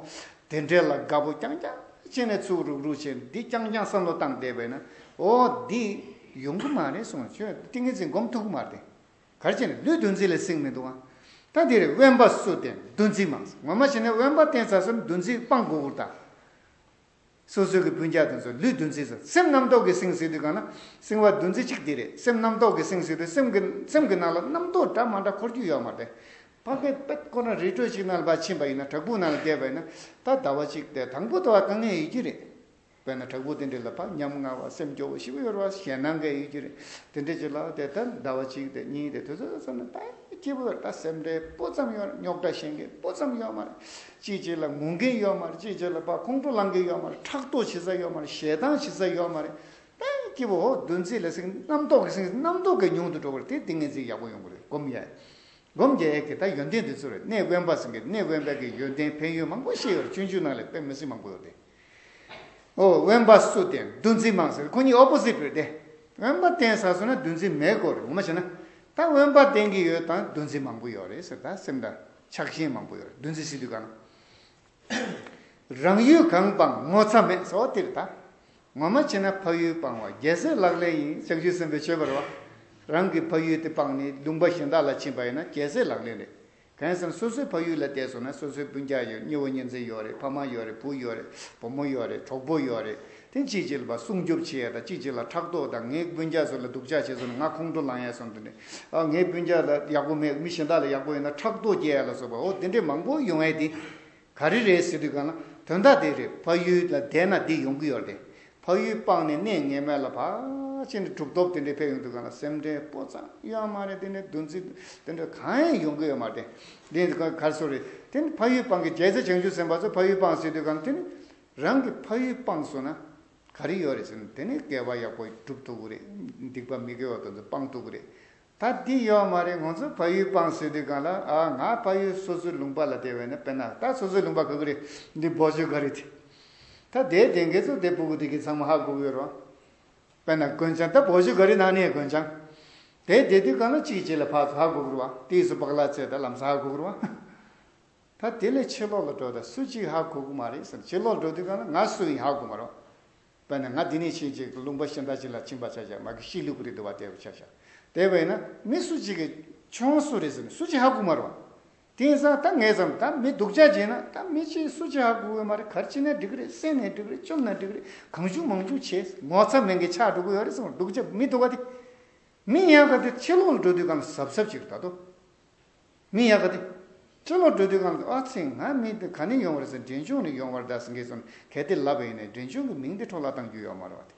དེ་འདྲས་ལ་དགའ་པོ་རྐྱང་རྐྱང་བྱས་ནས་ཚུགས་རུག་རུག་བྱས་ནས་འདི་རྐྱང་རྐྱང་བསམ་བློ་བཏང་བསྡད་པས་ན། འོ་འདི་ཡོང་གི་མ་རེད་གསུངས། ཁྱོད་ཏིང་ངེ་འཛིན་སྒོམ་ཐུབ་ཀྱི་མ་རེད། ག་རེ་བྱས་ནས་ལུས་འདུ་འཛི་ལས་བསྲིང་མི་འདུག་ཨ། ད་འདི་རེད། དབེན་པ་སུ་བསྟེན་འདུ་འཛི་མང་ཟེར། ངོ་མ་བྱས་ན་དབེན་པ་བསྟེན་ཚར་སོང་འདུ་འཛི་སྤང་དགོས་ཀྱི་རེད་ད། སོ་སོའི་གི་སྤུན་ཀྱག་དེ་ཚོ་ལུས་འདུ་འཛི་ཟེར། སེམས་རྣམ་རྟོག་གིས་བསྲིང་ཟེར་དུས་གང་ན། བསྲིང་བ་འདུ་འཛི་གཅིག་འདི་རེད། སེམས་རྣམ་རྟོག་གིས་བསྲིང་ཟེར་དུས་སེམས་ཀྱི་སེམས་ཀྱི་ནང་ལ་རྣམ་རྟོག་འདྲ་མ་འདྲ་འཁོར་རྒྱུ་ཡོད་མ་རེད། ཕ་གི་པད་ཁོ་ན་རི་ཁྲོད་ཅིག་ནང་ལ་ཕར་ཕྱིན་པ་ཡིན་ན། བྲག་ཕུག་ནང་ལ་བསྡད་པ་ཡིན་ན། ད་ཟླ་བ་གཅིག་དེ་དང་པོ་དེ་བ་དཀའ་ངལ་ཡོད་ཀྱི་རེད། དཔེར་ན་བྲག་ཕུག་དེ་འདྲ་ལ་ཕར་ཉམ་ང་བ། སེམས་སྐྱོ་བོ་ཞེ་པོ་ཡོད་རེད་བ། ཞེད་སྣང་གི་ཡོད་ཀྱི་རེད། དེ་འདྲ་ཅིག་ལ་དེ་ལྟར་ཟླ་བ་གཅིག་དེ་གཉིས་དེ་དུས་ཚོད་ཙམ་ནས་ད་སྐྱིད་པོ་ཡོད་རེད། ད་སེམས་ཁྲལ་སྤུ་ཙམ་ཡོད་རེད། རྙོག་དྲ་ཞེན་མཁན་སྤུ་ཙམ་ཡོད་མ་རེད། གཅིག་གཅིག་ལ་ངུ་མཁན་ཡོད་མ་རེད། གཅིག་གཅིག་ལ་ཕར་ཁོང་ཁྲོ་ལངས་མཁན་ཡོད་མ་རེད། ཕྲག་དོག་བྱེད་ས་ཡོད་མ་རེད། ཞེ་སྡང་བྱེད་ས་ཡོད་མ་རེད། ད་སྐྱིད་པོ། འོ་འདུ་འཛི་ལ་བསྲིང་། རྣམ་རྟོག་གིས་བསྲིང་། རྣམ་རྟོག་གིས་ཉུང་དུ་འགྲོ་གི་རེད། དེ་ཏིང་ངེ་འཛིན་ཡག་པོ་ཡོང་གི་རེད། སྒོམ་ཡ། སྒོམ་རྒྱག་ཡས་ཀྱི་ད་ཡོན་ཏན་དེ་ཚོ་རེད། གནས་དབེན་པ་ཟེར་མཁན་གནས་དབེན་པ་གི་ཡོན་ཏན་ཕན་ཡོན་མང་པོ་ཞིག་ཡོད་རེད། སྤྱོད་འཇུག་ནང་ལ་དཔེ་མི་སྲིད་མང་པོ་ཡོད་རེད། ཨོ། དབེན་པ་སུ་བསྟེན་འདུ་འཛི་མང་ཟེར། ཁོ་གཉིས་ཨོ་པོ་ཟིཊ་རེད་དེ། དབེན་པ་བསྟེན་ཚར་སོང་ན་འདུ་འཛི་མེད་དགོས་རེད། ངོ་མ་བྱས་ན། ད་དབེན་པ་བསྟེན་གྱི་ཡོད་དང་འདུ་འཛི་མང་པོ་ཡོད་རེད་ཟེར། ད་སེམས་ད་ཆགས་ཞེན་མང་པོ་ཡོད་རེད། འདུ་འཛི་ཟེར་དུས་གང་། རང་ཡུལ་གང་སྤང་ངོ་ཚ་མེད་ཟེར་བ་དེ་རེད་ད། ངོ་མ་བྱས་ན་ཕ་ཡུལ་སྤང་བ་རྒྱལ་སྲས་ལག་ལེན་ཡིན། བྱང་ཆུབ་སེམས་དཔའི་སྤྱོད་པ་རེད་བ། རང་གི་ཕ་ཡུལ་དེ་སྤངས་ནས་ལུང་པ་གཞན་དག་ལ་ཕྱིན་པ་ཡིན་ན་རྒྱལ་སྲས་ལག་ལེན་རེད། གང་ཡིན་ཟེར་ན་སོ་སོའི་ཕ་ཡུལ་ལ་བསྡད་སོང་ན་སོ་སོའི་སྤུན་ཀྱག་ཡོད། གཉེན་བུ་གཉེན་ཚན་ཡོད་རེད། ཕ་མ་ཡོད་རེད། བུ་ཡོད་རེད། བུ་མོ་ཡོད་རེད། གྲོགས་པོ་ཡོད་རེད། དེ་གཅིག་གཅིག་ལ་ཕར་སྲུང་སྐྱོབ་བྱེད་ཡ་དང་གཅིག་གཅིག་ལ་ཕྲག་དོག་དང་། ངའི་སྤུན་ཀྱག་ཚོ་ལ་སྡུག་ཅག་བྱས་སོང་ན་ང་ཁོང་ཁྲོ་ལངས་ཡ་སོང་། དེ་འདྲ་ཨ་ངའི་སྤུན་ཀྱག་ལ་ཡག་པོ་མེད། མི་གཞན་དག་ལ་ཡག་པོ་ཡོད་ན་ཕྲག་དོག་སྐྱེ་ཡ་ལ་སོགས་པ། འོ་དེ་འདྲའི་མང་པོ་ཡོང་ཡ་དེ་ག་རེ་རེད་ཟེར་དུས་གང་ལ་དོན་དག་དེ་རེད། ཕ་ཡུལ་ལ་བསྡད་ན་དེ་ཡོང་གི་ཡོད་རེད། ཕ་ཡུལ་སྤངས་ནས་གནས་ངན་མེད་ལ་ཕར་ཕྱིན་ནས་གྲུབ་ཐོབ་དེ་འདྲའི་ཕེབས་ཡོང་དུས་གང་ལ་སེམས་ཁྲལ་སྤུ་ཙམ་ཡོད་མ་རེད། དེ་འདྲའི་འདུ་འཛི་དེ་འདྲ་གང་ཡང་ཡོང་གི་ཡོད་མ་རེད། དེ་ག་རེ་ཟེར་རེད། དེ་ནི་ཕ་ཡུལ་སྤངས་ཀྱི་རྒྱལ་སྲས་བྱང་ཆུབ་སེམས་དཔའ་ཚོ་ཕ་ཡུལ་སྤངས་ཟེར་དུས་གང་ལ་དེ་ནི་རང་གི་ཕ་ཡུལ་སྤངས་སོང་ན། ག་རེ་ཡོད་རེད་ཟེར་ན། དེ་ནི་དགེ་བ་ཡག་པོ་སྒྲུབ་ཐུབ་ཀྱི་རེད། སྡིག་པ་མི་དགེ་བ་དེ་ཚོ་སྤང་ཐུབ་ཀྱི་རེད། ད་འདི་ཡོད་མ་རེད། ང་ཚོ་ཕ་ཡུལ་སྤངས་ཟེར་དུས་གང་ལ་ཨ་ང་ཕ་ཡུལ་སོ་སོའི་ལུང་པ་ལ་བསྡད་པ་ཡིན་ན། དཔེར་ན་ད་སོ་སོའི་ལུང་པ་ག་གི་རེད། འདི་བོད་ཇོ་ག་རེ་དེ། ད་དེ་དེང་གི་ཚོ་དེ་ཕྲུ་གུ་དེ་གི་ཚང་མ་ཧ་གོ་གི་ཡོད་རེད་བ། དཔེར་ན་དགོན་བྱང་། ད་བོད་ཇོ་ག་རེ་ནང་ནས་དགོན་བྱང་། དེ་བསྡད་དུས་གང་ལ་གཅིག་གཅིག་ལ་ཕར་ཚུར་ཧ་གོ་གི་རེད་བ། དེའི་སུ་པག་ལ་ཚད་ད་ལམ་སང་ཧ་གོ་གི་རེད་བ། ད་དེ་ལས་ཕྱི་ལོགས་ལ་འགྲོ་ད་སུ་གཅིག་ཧ་གོ་གི་མ་རེད་ཟེར། ཕྱི་ལོགས་འགྲོ་དུས་གང་ལ་ང་སུ་ཡིན་ཧ་གོ་མ་རེད། དཔེར་ན་ང་འདི་ནས་ཕྱིན་ཅིག་ལུང་པ་གཞན་དག་ཅིག་ལ་ཕྱིན་པ་ཆ་བཞག་མ་གི་ཤི་ལུ་གུ་རེ་འདུག་བ། དེ་བ་ཆ་བཞག་དེ་བས་ན་མི་སུ་གཅིག་གི་ཁྱོད་སུ་རེད་ཟེར་ནས་སུ་གཅིག་ཧ་གོ་མ་རེད་བ། དེང་སང་ད་ངས་ཙམ་ད་མི་སྡུག་ཅག་བྱས་ན་ད་མི་གཅིག་སུ་གཅིག་ཧ་གོ་གི་མ་རེད། ག་རེ་བྱས་ན་འགྲིག་གི་རེད། བསད་ནས་འགྲིག་གི་རེད། བཅོམ་ན་འགྲིག་གི་རེད། གང་བྱུང་མང་བྱུང་བྱས་ངོ་ཚ་མེད་མཁན་ཆགས་འགྲོ་གི་ཡོད་རེད་ཟེར། སྡུག་ཅག་མི་སྡུག་ག་དེ། མི་ཡག་ག་དེ་ཕྱི་ལོགས་ལ་འགྲོ་དུས་གང་ལ་གཟབ་གཟབ་བྱེད་དགོས་ད་དོ། མི་ཡག་ག་དེ། ཕྱི་ལོགས་འགྲོ་དུས་གང་ལ་ཨ་ཙི་ང་མི་དེ་ག་ནས་ཡོང་བ་རེད་ཟེར། འབྲས་ལྗོངས་ནས་ཡོང་བ་རེད་ད་ཟེར་མཁན་ཚོ་གལ་ཏེ་ལབ་པ་ཡིན་ན་འབྲས་ལྗོངས་ཀྱི་མིང་དེ་འཕྲོ་བརླག་གཏང་རྒྱུ་ཡོད་མ་རེད་བ་དེ།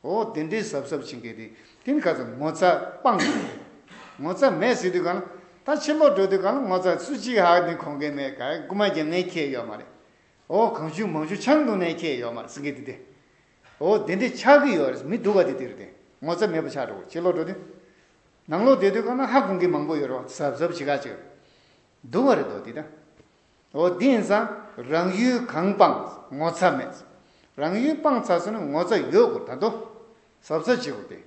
འོ་དེ་འདྲའི་གཟབ་གཟབ་བྱེད་མཁན་དེ། དེ་ནི་ག་ཚོད་ངོ་ཚ་སྤངས་ཡོད། ངོ་ཚ་མེད་ཟེར་དུས་གང་ལ་ད་ཕྱི་ལོགས་འགྲོ་དུས་གང་ལ་ངོ་ཚ་སུ་གཅིག་ཧ་ནི་གོ་མཁན་མེད། ག་རྐུ་མ་རྒྱག་མཁན་ཁྱེད་ཡོད་མ་རེད། འོ་གང་བྱུང་མང་བྱུང་ཆང་འཐུང་མཁན་ཁྱེད་ཡོད་མ་རེད་ཟེར་མཁན་དེ་དེ། འོ་དེ་འདྲའི་ཆགས་ཀྱི་ཡོད་རེད། མི་སྡུག་ག་དེ་དེ་རེད་དེ། ངོ་ཚ་མེད་པ་ཆགས་འགྲོ་གི་རེད། ཕྱི་ལོགས་འགྲོ་དུས། ནང་ལོགས་བསྡད་དུས་གང་ན་ཧ་གོ་མཁན་མང་པོ་ཡོད་རེད་བ། གཟབ་གཟབ་བྱེད་ག་བྱེད། སྡུག་པ་རེད་དོ་དེ་ད། འོ་དེ་ཡིན་ཙང་རང་ཡུལ་གང་སྤངས་ངོ་ཚ་མེད། རང་ཡུལ་སྤངས་ཚར་སོང་ན་ངོ་ཚ་ཡོད་དགོས་ད་དོ། གཟབ་གཟབ་བྱེད་དགོས་ཏེ།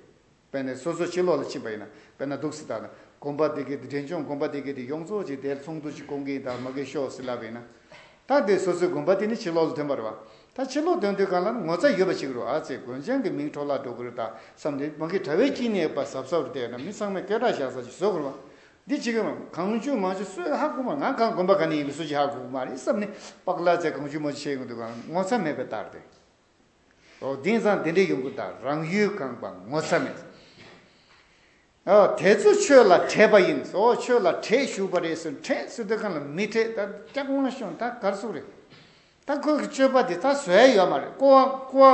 དཔེར་ན་སོ་སོ་ཕྱི་ལོགས་ལ་ཕྱིན་པ་ཡིན་ན། དཔེར་ན་འདུག་སེ་ད་ན་དགོན་པ་དེ་གའི་དེ་འབྲས་ལྗོངས་དགོན་པ་དེ་གའི་དེ་ཡོངས་རྫོགས་ཀྱི་དེར་ཚོགས་འདུ་ཅིག་སྐོང་གི་ཡིན་ད་མ་གི་ཤོག་ཟེར་ལབ་པ་ཡིན་ན། ད་དེ་སོ་སོའི་དགོན་པ་དེ་ནི་ཕྱི་ལོགས་ལ་ཐོན་པ་རེད་བ། ད་ཕྱི་ལོགས་ཐོན་དུས་གང་ལ་ངོ་ཚ་ཡོད་པ་ཞིག་རེད། ཨ་ཙེ་དགོན་ཆེན་གྱི་མིང་འཕྲོ་བརླག་འགྲོ་གི་རེད་ད་བསམ་ནས་མ་གི་དྲ་བའི་དཀྱིལ་ནས་ཡོད་པ་གཟབ་གཟབ་རེད་བལྟས་ན་མི་ཚང་མས་སྐད་གྲགས་བཞག་ས་ཅིག་བཟོ་དགོས་རེད་བ། འདི་བྱེད་ཀྱི་མ་གང་བྱུང་མང་བྱུང་སུས་ཧ་གོ་མ། ང་གང་དགོན་པ་ག་ནས་ཡིན་པ་སུ་ཅིག་ཧ་གོ་གི་མ་རེད་བསམ་ནས་པག་ལ་ཙེ་གང་བྱུང་མང་བྱུང་བྱས་ཡོང་དུས་གང་ངོ་ཚ་མེད་པའི་རྟགས་རེད། འོ་དེང་སང་དེ་འདྲའི་ཡོང་གི་ད་རང་ཡུལ་གང་སྤངས་ངོ་ཚ་མེད། ཨོ་དེ་ཚོ་ཆོས་ལ་ཁྲེལ་བ་ཡིན། ཨོ་ཆོས་ལ་ཁྲེལ་ཞུགས་པ་རེད་ཟེར། ཁྲེལ་ཟེར་དུས་གང་ལ་མི་ཁྲེལ་ད་སྐྱག་ལང་ཤོང་ད་གར་སོང་རེད། ད་ཁོ་གི་སྤྱོད་པ་དེ་ད་བཟོ་ཡ་ཡོད་མ་རེད། ཀོ་བ་ཀོ་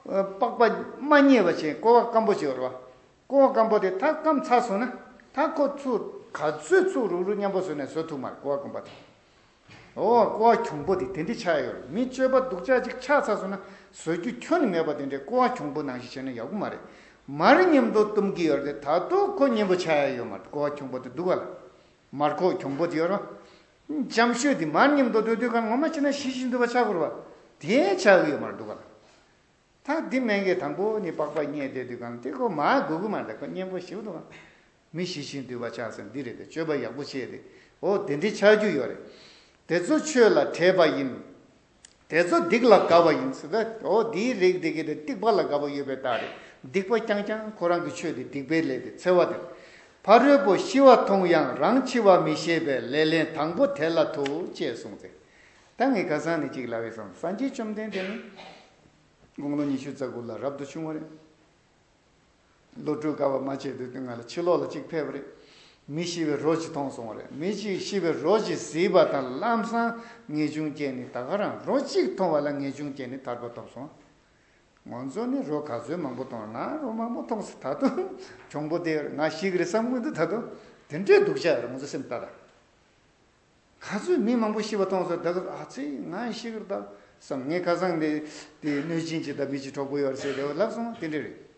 བ་པགས་པ་མ་རྙེད་པ་བྱས་ཀོ་བ་སྐམ་པོ་བྱས་ཡོད་རེད་བ། ཀོ་བ་སྐམ་པོ་དེ་ད་སྐམ་ཚར་སོང་ན་ད་ཁོ་ཚུར་ག་ཚོད་ཚུར་རུག་རུག་མཉམ་པོ་བཟོས་ནས་བཟོ་ཐུབ་མ་རེད་ཀོ་བ་སྐམ་པ་དེ། ཨོ་ཀོ་བ་གྱོང་པོ་དེ་དེ་འདྲ་ཆགས་ཡོད་རེད། མི་སྤྱོད་པ་སྡུག་ཅག་ཅིག་ཆགས་ཚར་སོང་ན་བཟོ་རྒྱུ་ཁྱོན་ནས་མེད་པ་དེ་འདྲའི་ཀོ་བ་གྱོང་པོ་ནང་བཞིན་བྱས་ན་ཡག་པོ་མ་རེད། མར་མཉམ་དུ་བཏུམ་གྱི་ཡོད་རེད། ད་དུང་ཁོ་མཉེན་པོ་ཆགས་ཡ་ཡོད་མ་རེད། ཀོ་བ་གྱོང་པོ་དེ་འདུག་ག་ལ། མར་ཁོག་གྱོང་པོ་དེ་ཡོད་རེད། འཇམ་ཤོས་དེ་མར་མཉམ་དུ་སྡོད་དུས་གང་ངོ་མ་བྱས་ན་ཞི་ཞིང་དུལ་བ་ཆགས་དགོས་རེད་བ། དེ་ཆགས་ཀྱི་ཡོད་མ་རེད་འདུག་ག་ལ། ད་འདི་སྨན་གྱིས་དང་པོ་ནི་པགས་པ་རྙེད་བསྡད་དུས་གང་དེ་ཁོ་མ་དགོས་ཀྱི་མ་རེད། ཁོ་མཉེན་པོ་ཞིག་འདུག་ག་མི་ཞི་ཞིང་དུལ་བ་ཆགས་ཟེར་འདི་རེད་དེ། སྤྱོད་པ་ཡག་པོ་བྱས་ཏེ་འོ་དེ་འདྲའི་ཆགས་རྒྱུ་ཡོད་རེད། དེ་ཚོ་ཆོས་ལ་ཁྲེལ་བ་ཡིན། དེ་ཚོ་སྡིག་ལ་དགའ་བ་ཡིན་ཟེར་ད། འོ་འདིའི་རིགས་དེ་གི་དེ་སྡིག་པ་ལ་དགའ་བ་ཡོད་པའི་རྟགས་རེད། སྡིག་པ་རྐྱང་རྐྱང་ཁོ་རང་གི་ཆོས་དེ་སྡིག་པའི་ལས་དེ་འཚེ་བ་དེ། ཕ་རོལ་པོ་ཤི་བ་མཐོང་ཡང་རང་འཆི་བ་མི་ཤེས་པས་ལེ་ལན་དང་པོ་དེ་ལ་ཐུག་ཅེས་གསུངས་ཚེ། ད་ངས་ཁ་སང་ནས་ཅིག་ལབ་ཡོད་བསམ། སངས་རྒྱས་བཅོམ་ལྡན་འདས་ནི་དགུང་ལོ་ཉི་ཤུ་རྩ་དགུ་ལ་རབ་ཏུ་བྱུང་བ་རེད། ལོ་དྲུག་དཀའ་བ་མ་བྱས་དུས་སྟོན་ང་ལ་ཕྱི་ལོགས་ལ་གཅིག་ཕེབས་པ་རེད། མི་ཤི་བའི་རོ་གཅིག་མཐོང་སོང་བ་རེད། མི་གཅིག་ཤི་བའི་རོ་གཅིག་གཟིགས་པ་དང་ལམ་སང་ངེས་འབྱུང་སྐྱེས་ནས་ད་ག་རང་རོ་གཅིག་མཐོང་བ་ལ་ངེས་འབྱུང་སྐྱེས་ནས་ཐར་པ་ཐོབ་སོང་། ང་ཚོ་ནི་རོ་ག་ཚོད་མང་པོ་མཐོང་ང་རོ་མང་པོ་མཐོང་ས་ད་དུང་གྱོང་པོ་དེ་ང་ཤི་གི་རེད་བསམ་གི་འདུག་ད་དུང་དེ་འདྲའི་སྡུག་ཅག་རེད་ང་ཚོ་སེམས་ལྟ་ད། ག་ཚོད་མི་མང་པོ་ཤི་བ་མཐོང་སོང་། ད་ག་ཨ་ཙི་ང་ཤི་གི་རེད་ད་བསམ། ངས་ཁ་སང་ནས་དེ་གནོད་སྦྱིན་ཅིག་དང་མི་གཅིག་གྲོགས་པོ་ཡོད་རེད་ཟེར་དེ་ལབ་སོང་། དེ་འདྲ་རེད།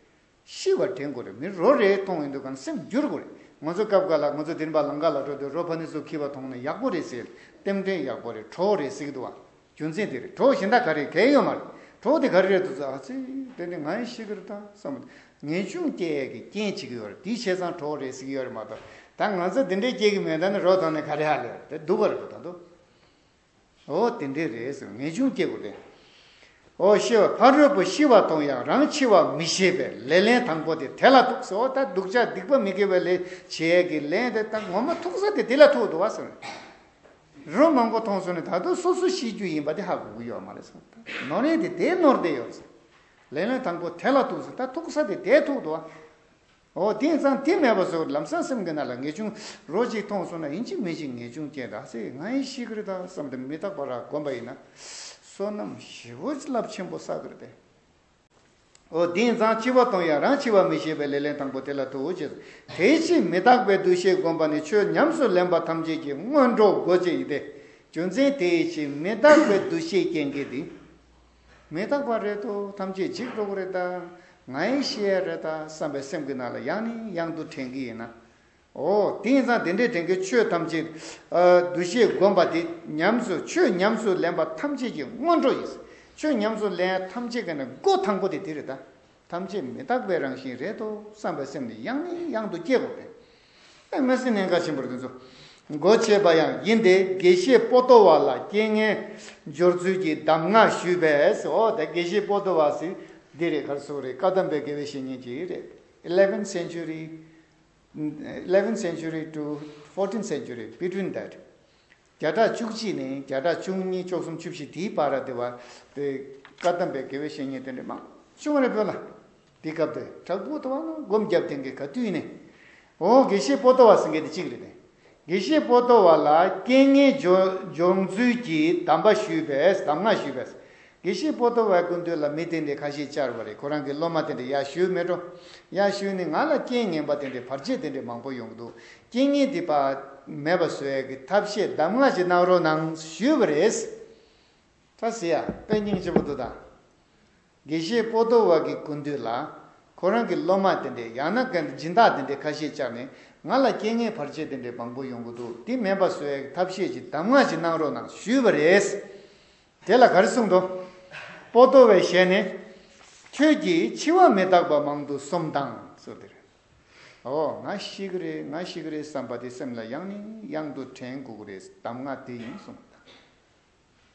ཤི་བ་དྲན་དགོས་རེད། མི་རོ་རེ་མཐོང་ཡོང་དུས་གང་སེམས་འགྱུར་དགོས་རེད། ང་ཚོ་སྐབས་འགའ་ལ་ང་ཚོ་དེ་རིམ་པ་ལམ་ཁ་ལ་འགྲོ་དུས་རོ་ཕ་ནི་ཚོ་འཁྱེར་བ་མཐོང་ན་ཡག་པོ་རེད་ཟེར། རྟེན་འབྲེལ་ཡག་པོ་རེད། གྲོགས་རེད་ཟེར་གི་འདུག་བ། རྒྱུ་མཚན་དེ་རེད། གྲོགས་གཞན་དག་ག་རེ་གལ་ཡོད་མ་རེད། གྲོགས་དེ་ག་རེ་རེད་འདུག་ཟེར། ཨ་ཙི་དེ་ནི་ང་ཡང་ཤི་གི་རེད་ད་བསམ། ངེས་འབྱུང་སྐྱེ་ཡས་ཀྱི་རྐྱེན་བྱེད་ཀྱི་ཡོད་རེད། དེའི་བྱས་ཙང་གྲོགས་རེད་ཟེར་གྱི་ཡོད་རེད་མ་གཏོགས། ད་ང་ཚོ་དེ་འདྲའི་སྐྱེ་གི་མེད། ད་ནི་རོ་ཐོང་ནས་ག་རེ་ཧ་ལས་རེད། དེ་སྡུག་ག་རེད་ད་དུ། འོ་དེ་འདྲའི་རེད་ཟེར། ངེས་འབྱུང་སྐྱེ་དགོས་རེད། འོ་ཤི་བ་ཕ་རོལ་པོ་ཤི་བ་མཐོང་ཡང་རང་འཆི་བ་མི་ཤེས་པས་ལེ་ལན་དང་པོ་དེ་དེ་ལ་ཐུག་ཟེར། འོ་ད་སྡུག་ཅག་སྡིག་པ་མི་དགེ་བའི་ལས་བྱེད་ཀྱི་ལན་དེ་ད་ངོ་མ་ཐུག་ས་དེ་དེ་ལ་ཐུག་འདུག་བ་ཟེར། རོ་མང་པོ་མཐོང་སོང་ནས་ད་དུང་སོ་སོ་ཤི་རྒྱུ་ཡིན་པ་དེ་ཧ་གོ་གི་ཡོད་མ་རེད་ཟེར། ནོར་ལན་དེ་དེ་ནོར་བསྡད་ཡོད་ཟེར། ལེ་ལན་དང་པོ་དེ་ལ་ཐུག་ཟེར། ད་ཐུག་ས་དེ་དེ་ཐུག་འདུག་བ། འོ་དེ་ཙང་དེ་མེད་པ་བཟོ། ལམ་སང་སེམས་ཀྱི་ནང་ལ་ངེས་འབྱུང་རོ་གཅིག་མཐོང་སོང་ན་ཡིན་གཅིག་མིན་གཅིག་ངེས་འབྱུང་སྐྱེ། ད་ཟེར་ང་ཡིས་ཤེས་ཀྱི་རེད་ད་བསམ་སྟེ་མི་རྟག་པ་རང་བསྒོམས་པ་ཡིན་ན། བསོད་ནམས་ཞེ་པོ་རླབས་ཆེན་པོ་བསགས་ཀྱི་རེད་དེ། འོ་དེ་ཙང་འཆི་བ་དང་ཡང་རང་འཆི་བ་མི་ཤེས་པའི་ལེ་ལན་དང་པོ་དེ་ལ་ཐུག་ཅེས། དེའི་ཕྱིར་མི་རྟག་པའི་འདུ་ཤེས་བསྒོམས་པ་ནི་ཆོས་ཉམས་སུ་ལེན་པ་ཐམས་ཅད་ཀྱི་སྔོན་འགྲོ་སྒོ་འབྱེད་ཡིན་ཏེ། རྒྱུ་མཚན་དེའི་ཕྱིར་མི་རྟག་པའི་འདུ་ཤེས་སྐྱེ་མཁན་དེ། མི་རྟག་པ་རེད་དོ། ཐམས་ཅད་འཇིག་འགྲོ་གི་རེད་ད། ང་ཡིས་ཤེས་ཡ་རེད་ད་བསམ་པའི་སེམས་ཀྱི་ནང་ལ་ཡང་ནས་ཡང་དུ་དྲན་གྱི་ཡིན་ན། འོ་དེ་ཡིན་ཙང་དེ་འདྲའི་དྲན་གྱི་ཆོས་ཐམས་ཅད། ཨ། འདུ་ཤེས་བསྒོམས་པ་དེ་ཉམས་སུ། ཆོས་ཉམས་སུ་ལེན་པ་ཐམས་ཅད་ཀྱི་སྔོན་འགྲོ་ཡིན། ཆོས་ཉམས་སུ་ལེན་ཐམས་ཅད་ཀྱི་ནི་སྒོ་དང་པོ་དེ་དེ་རེད་ད། ཐམས་ཅད་མི་རྟག་པའི་རང་བཞིན་རེད་དོ་བསམ་པའི་སེམས་ནི་ཡང་ནས་ཡང་དུ་སྐྱེ་དགོས་ཏེ། ཨེ་མི་སྲིད་གནད་འགག་ཆེན་པོ་རེད་དེ་ཚོ། སྒོ་ཕྱེ་བ་ཡང་ཡིན་ཏེ། དགེ་བཤེས་པོ་ཏོ་བ་ལ་རྐྱེན་ངན་སྦྱོར་ཚུལ་གྱི་གདམས་ངག་ཞུས་པས། འོ་ད་དགེ་བཤེས་པོ་ཏོ་བ་ཟེར་འདི་རེད། ག་རེ་ཟེར་རེད། བཀའ་གདམས་པའི་དགེ་བའི་བཤེས་གཉེན་ཅིག་རེད། eleventh century, eleventh century to fourteenth century, between that. བརྒྱ་ཕྲག་བཅུ་གཅིག་ནས་བརྒྱ་ཕྲག་བཅུ་གཉིས། བཅུ་གསུམ། བཅུ་བཞི། དེའི་བར་དེ་བ་དེ་བཀའ་གདམས་པའི་དགེ་བའི་བཤེས་གཉེན་དེ་འདྲ་མང་བྱུང་བ་རེད་བོད་ལ། དེ་སྐབས་དེ་དྲག་པོ་དེ་བ་ན་སྒོམ་རྒྱབ་དེ་འགའ་ག་དུས་ནས། འོ་དགེ་བཤེས་པོ་ཏོ་བ་ཟེར་མཁན་དེ་གཅིག་རེད་དེ། དགེ་བཤེས་པོ་ཏོ་བ་ལ་རྐྱེན་ངན་སྦྱོར་སྦྱོར་ཚུལ་གྱི་གདམས་པ་ཞུས་པས། གདམས་ངག་ཞུས་པས། དགེ་བཤེས་པོ་ཏོ་བའི་སྐུ་མདུན་ལ་མི་དེ་འདྲའི་ཁ་ཤས་བཅར་བ་རེད། ཁོ་རང་གི་སློབ་མ་དེ་འདྲ་ཡར་ཞུས་མེད་འགྲོ། ཡར་ཞུས་ནས་ང་ལ་རྐྱེན་ངན་པ་དེ་འདྲའི་བར་ཆད་དེ་འདྲའི་མང་པོ་ཡོང་གི་འདུག། རྐྱེན་ངན་དེ་པ་མེད་པ་བཟོ་ཡས་ཀྱི་ཐབས་ཤེས་གདམས་ངག་ཅིག་གནང་རོགས་གནང་ཞུས་པ་རེད། ད་ཟེར་ཡ་དཔེ་སྙིང་རྗེ་པོ་འདུག་ད། དགེ་བཤེས་པོ་ཏོ་བ་གི་སྐུ་མདུན་ལ་ཁོ་རང་གི་སློབ་མ་དེ་འདྲས་ཡང་ན་ག་འདྲ་སྦྱིན་བདག་དེ་འདྲས་ཁ་ཤས་བཅར་ནས་ང་ལ་རྐྱེན་ངན་བར་ཆད་དེ་འདྲས་མང་པོ་ཡོང་གི་འདུག། དེ་མེད་པ་བཟོ་ཡའི་ཐབས་ཤེས་ཀྱི་གདམས་ངག་ཅིག་གནང་རོགས་གནང་ཞུས་པ་རེད། དེ་ལ་ག་རེ་གསུངས་འདུག། པོ་ཏོ་བའི་ཞལ་ནས། ཁྱོད་ཀྱིས་འཆི་བ་མི་རྟག་པ་མང་དུ་སོམས་དང་ཟེར་དེ་རེད། འོ་ང་ཤི་གི་རེད། ང་ཤི་གི་རེད་བསམ་པ་དེ་སེམས་ལ་ཡང་ནས་ཡང་དུ་དྲན་དགོས་ཀྱི་རེད། གདམས་ངག་དེ་ཡིན་གསུངས་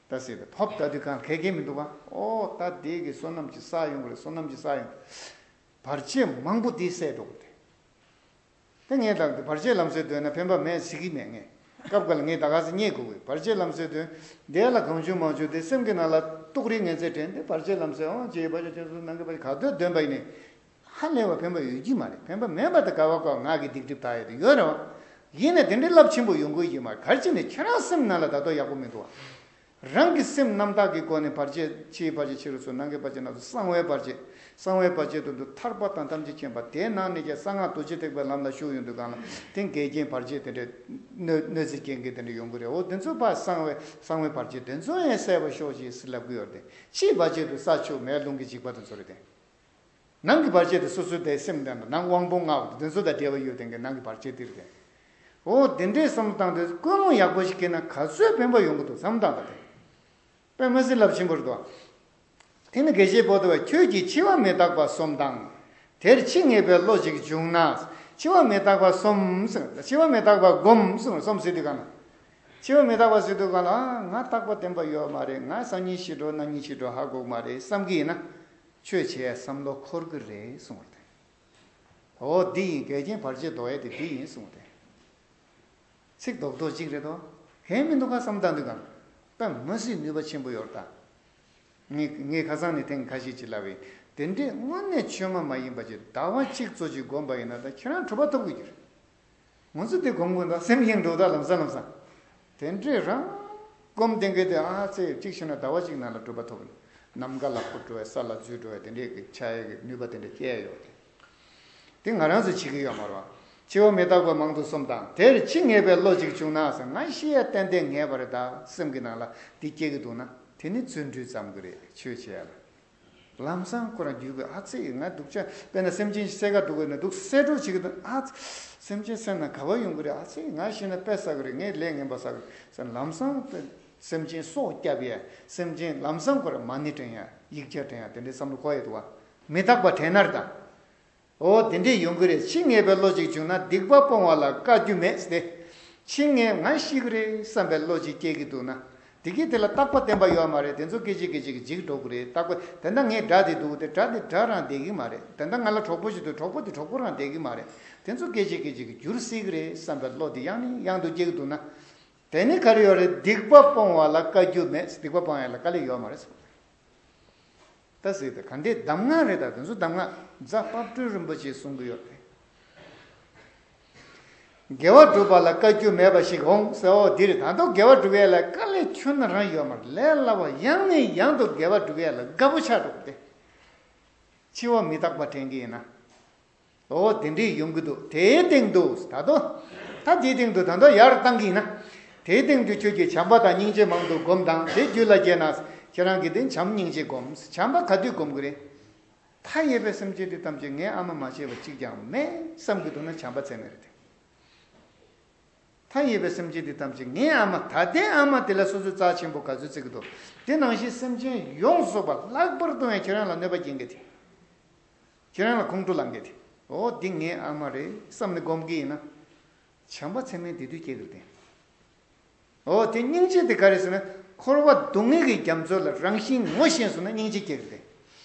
དང་། ད་ཟེར་ཏེ་ཧོབ་ལྟ་དུས་གང་གལ་གལ་མི་འདུག་ག། ཨོ་ད་དེ་གི་བསོད་ནམས་ཀྱི་བསགས་ཡོང་གི་རེད། བསོད་ནམས་ཀྱི་བསགས་ཡོང་། བར་ཆད་མང་པོ་དེ་བསལ་འགྲོ་གི་རེད། དེ་ངས་ད་བར་ཆད་ལམ་སེལ་འདོན་ན་ཕན་པ་མེད་ཟེར་གི་མེད་ངས། སྐབས་འགའ་ལ་ངས་ད་ག་ཟེ་རྙེད་དགོས་གི། བར་ཆད་ལམ་སེལ་འདོན་དེ་ལ་གང་བྱུང་མང་བྱུང་དེ་སེམས་ཀྱི་ནང་ལ་ཏོག་རེ་ངན་ཚད་དྲན་ཏེ་བར་ཆད་ལམ་སེལ་འོང་ཅེས་བར་ཆད་ཅན་སོ་ནང་གི་བར་ཆད་ག་དུས་འདོན་པ་ཡིན་ནས། ཧ་ལས་པ་ཕན་པ་ཡོད་ཀྱི་མ་རེད། ཕན་པ་མེད་པ་དེ་ག་བ་ག་ང་གི་སྡིག་སྒྲིབ་དག་ཡོད་དེ་ཡོད་རེད་བ། ཡིན་ནས་དེ་འདྲའི་རླབས་ཆེན་པོ་ཡོང་གི་ཡོད་མ་རེད། ག་རེ་བྱས་ནས་ཁྱེད་རང་སེམས་ནང་ལ་ད་དུང་ཡག་པོ་མི་འདུག་བ། རང་གི་སེམས་རྣམ་དག་གི་སྒོ་ནས་བར་ཆད། ཕྱིའི་བར་ཆད་ཕྱི་རུ་སོང་། ནང་གི་བར་ཆད་ནང་དུ། གསང་བའི་བར་ཆད། གསང་བའི་བར་ཆད་དོན་དུ་ཐར་པ་དང་ཐམས་ཅད་མཁྱེན་པ། དེའི་ནང་ནས་ཀྱང་གསང་སྔགས་རྡོ་རྗེ་ཐེག་པའི་ལམ་ལ་ཞུགས་ཡོང་དུས་གང་ལ་དེ་འགལ་རྐྱེན་བར་ཆད་དེ་འདྲའི་གནོད་གནོད་འཚེ་རྐྱེན་གྱི་དེ་འདྲ་ཡོང་གི་རེད། འོ་དེ་ཚོ་ཕར། གསང་བའི་གསང་བའི་བར་ཆད་དེ་ཚོ་ཡང་བསལ་བར་ཤོག་ཅེས་ལབ་གི་ཡོད་རེད། ཕྱིའི་བར་ཆད་དུ་ས་ཆུ་མེ་རླུང་གི་འཇིགས་པ་དེ་ཚོ་རེད་དེ། ནང་གི་བར་ཆད་དེ་སོ་སོའི་དེ་སེམས་དང་ནང་དབང་པོ་ལྔ་པོ་དེ་ཚོ་དང་འབྲེལ་བ་ཡོད་དེ་གི་ནང་གི་བར་ཆད་དེ་རེད་དེ། འོ་དེ་འདྲའི་བསམ་བློ་བཏང་དུས་ཀུན་སློང་ཡག་པོ་ཞིག་སྐྱེས་ན་ག་ཚོད་ཕན་པ་ཡོང་གི་འདུག་བསམ་བློ་བཏང་དང་དེ། དཔེ་མི་སྲིད་རླབས་ཆེན་པོ་རེད་དོ། དེ་ནི་དགེ་བཤེས་པོ་ཏོ་བས་ཁྱོད་ཀྱིས་འཆི་བ་མི་རྟག་པ་སོམས་དང་། དེར་འཆི་ངེས་པའི་བློ་ཅིག་བྱུང་ན། འཆི་བ་མི་རྟག་པ་སོམས་ཟེར། འཆི་བ་མི་རྟག་པ་སྒོམ་ཟེར། སོམས་ཟེར་དུས་གང་ལ། འཆི་བ་མི་རྟག་པ་ཟེར་དུས་གང་ལ། ཨ་ང་རྟག་པ་བརྟན་པ་ཡོད་མ་རེད། ང་སང་ཉིན་ཤི་འགྲོ། གནངས་ཉིན་ཤི་འགྲོ་ཧ་གོ་གི་མ་རེད་བསམ་གི་ཡིན་ན། ཆོས་བྱེད་ཡ་བསམ་བློ་འཁོར་གི་རེད་གསུངས་པ་རེད། འོ་འདི་ཡིན། འགལ་རྐྱེན་བར་ཆད་ཟློག་ཡས་དེ་འདི་ཡིན་གསུངས་ཏེ། ཚིག་རྡོག་རྡོག་གཅིག་རེད་དོ། གལ་མི་འདུག་ག་བསམ་བཏང་དུས་གང་། དཔེ་མི་སྲིད་ནུས་པ་ཆེན་པོ་ཡོད་རེད་ད། ངས་ངས་ཁ་སང་ནས་ཐེངས་ཁ་ཤས་ཅིག་ལབ་པས། དེ་འདྲས་དངོས་གནས་བཅོས་མ་མ་ཡིན་པ་ཅིག་ཟླ་བ་གཅིག་ཙམ་ཅིག་བསྒོམས་པ་ཡིན་ན་ད་ཁྱེད་རང་གྲུབ་པ་ཐོབ་དགོས་ཀྱི་རེད། ང་ཚོ་དེ་སྒོམ་དགོས་འདུག། སེམས་གཡེང་འགྲོ་ད་ལམ་སང་ལམ་སང་། དེ་འདྲས་རང་སྒོམ་བསྡད་མཁན་དེ། ཨ་ཙི་གཅིག་བྱས་ན་ཟླ་བ་གཅིག་ནང་ལ་གྲུབ་པ་ཐོབ། ནམ་མཁའ་ལ་འཕུར་འགྲོ་བའི་ས་ལ་འཛུལ་འགྲོ་བའི་དེ་འདྲས་ཀྱི་ཆགས་ཡས་ཀྱི་ནུས་པ་དེ་འདྲས་སྐྱེ་ཡས་ཡོད་དེ། དེ་ང་རང་ཚོས་བྱེད་ཀྱི་ཡོད་མ་རེད་བ། འཆི་བ་མི་རྟག་པ་མང་དུ་སོམས་དང་། དེར་འཆི་ངེས་པའི་བློ་ཅིག་བྱུང་ན་ཟེར། ང་ཤི་ཡ་ཏན་ཏན་ངེས་པ་རེད་ད་སེམས་ཀྱི་ནང་ལ་དེ་སྐྱེ་གི་འདུག་ན། དེ་ནི་བརྩོན་འགྲུས་ཙམ་གྱིས་རེད། ཆོས་བྱེད་ཡ་ལ། ལམ་སང་ཁོ་རང་རྒྱུད་ཀྱི། ཨ་ཙི་ང་སྡུག་ཅག། དཔེར་ན་སེམས་ཅན་ཞིག་བསད་ག་འདུག་དགོས་ན་འདུག་གསད་འགྲོ་བྱེད་ཀྱི་འདུག། ཨ་ཙི་སེམས་ཅན་བསད་ན་ག་པར་ཡོང་གི་རེད། ཨ་ཙི་ང་ཤི་ན་དཔེ་བསགས་ཀྱི་རེད། ངས་ལས་ངན་པ་བསགས་ཀྱི་རེད་ཟེར། ལམ་སང་དཔེ་སེམས་ཅན་སྲོག་བསྐྱབ་ཡ། སེམས་ཅན་ལམ་སང་ཁོ་རང་མ་ཎི་བགྲང་ཡ། ཡིག་བརྒྱ་བགྲང་ཡ། དེ་འདྲའི་བསམ་བློ་འཁོར་ཡ་འདུག་བ། མི་རྟག་པ་དྲན་ན་རེད་ད། འོ་དེ་འདྲས་ཡོང་གི་རེད། འཆི་ངེས་པའི་བློ་ཅིག་བྱུང་ན། སྡིག་པ་སྤོང་བ་ལ་དཀའ་རྒྱུ་མེད་ཟེར་ཏེ། འཆི་ངེས། ང་ཤི་གི་རེད་བསམ་པའི་བློ་ཅིག་སྐྱེ་གི་འདུག་ན། དེ་གི་དེ་ལ་རྟག་པ་བརྟན་པ་ཡོད་མ་རེད། དེ་ཚོ་སྐད་ཅིག་སྐད་ཅིག་གིས་འཇིག་འགྲོ་གི་རེད། རྟག་པ་དེ་འདྲ། ངའི་དགྲ་དེ་འདུག་དེ་དགྲ་དེ་དགྲ་རང་བསྡད་ཀྱི་མ་རེད། དེ་འདྲ་ང་ལ་གྲོགས་པོ་ཞིག་འདུག་གྲོགས་པོ་དེ་གྲོགས་པོ་རང་བསྡད་ཀྱི་མ་རེད། དེ་ཚོ་སྐད་ཅིག་སྐད་ཅིག་གིས་འགྱུར་སྲིད་ཀྱི་རེད་བསམ་པའི་བློ་དེ་ཡང་ནས་ཡང་དུ་སྐྱེ་གི་འདུག་ན། དེ་ནི་ག་རེ་ཡོད་རེད། སྡིག་པ་སྤོང་བ་ལ་དཀའ་རྒྱུ་མེད། སྡིག་པ་སྤོང་ཡ་ལ་དཀའ་ལས་ཡོད་མ་རེད། ད་ཟེར་ཏེ་ག་འདྲའི་གདམས་ངག་རེད། ད་དེ་ཚོ་གདམས་ངག་རྫ་དཔལ་སྤྲུལ་རིན་པོ་ཆེས་གསུང་གི་ཡོད་རེད། དགེ་བ་སྒྲུབ་པ་ལ་དཀའ་རྒྱུ་མེད་པ་ཞིག་འོང་ཟེར། འོ་འདིར་ད་དུང་དགེ་བ་སྒྲུབ་ཡས་ལ་དཀའ་ལས་ཁྱོན་ནས་རང་ཡོད་མ་རེད། ལས་སླ་བ་ཡང་ནས་ཡང་དུ་དགེ་བ་སྒྲུབ་ཡས་ལ་དགའ་པོ་ཆགས་འགྲོ་གི་སྟེ། འཆི་བ་མི་རྟག་པ་དྲན་གི་ཡིན་ན། འོ་དེ་འདྲས་ཡོང་གི་འདུག་དེའི་སྟེང་དུ་ད་དོ། ད་དེའི་སྟེང་དུ་ད་དོ་ཡར་བཏང་གི་ཡིན་ན། དེའི་སྟེང་དུ་ཁྱོད་ཀྱིས་བྱམས་པ་དང་སྙིང་རྗེ་མང་དུ་སྒོམ་དང་། དེ་རྒྱུད་ལ་སྐྱེས་ན། ཁྱེད་རང་གིས་དེ་བྱམས་སྙིང་རྗེ་སྒོམ། བྱམས་པ་ག་དུས་སྒོམ་གི་རེད། མཐའ་ཡས་པའི་སེམས་ཅན་འདི་ཐམས་ཅད་ངའི་ཨ་མ་མ་བྱས་པ་གཅིག་ཀྱང་མེད་བསམ་གྱི་འདུག་ན་བྱམས་པ་ཚད་མེད་རེད་དེ། མཐའ་ཡས་པའི་སེམས་ཅན་འདི་ཐམས་ཅད་ངའི་ཨ་མ། ད་ལྟའི་ཨ་མ་དེ་ལ་སོ་སོས་རྩ་ཆེན་པོ་ག་ཚོད་བརྩི་གི་འདུག་དེ་ནང་བཞིན་སེམས་ཅན་ཡོངས་སུ་རྫོགས་པ་ལྷག་པར་དུ་ཡང་ཁྱེད་རང་ལ་གནོད་པ་སྐྱེལ་མཁན་དེ། ཁྱེད་རང་ལ་ཁོང་ཁྲོ་ལངས་མཁན་དེ། འོ་འདི་ངའི་ཨ་མ་རེད་བསམ་ནས་སྒོམ་གྱི་ཡིན་ན། བྱམས་པ་ཚད་མེད་དེ་དུས་སྐྱེ་གི་རེད་དེ། འོ་དེ་སྙིང་རྗེ་དེ་ག་རེ་ཟེར་ན། འཁོར་བ་སྡུག་བསྔལ་གྱི་རྒྱ་མཚོ་ལ་རང་བཞིན་ངོ་ཤེས་སོང་ན་སྙིང་རྗེ་སྐྱེ་གི་རེད།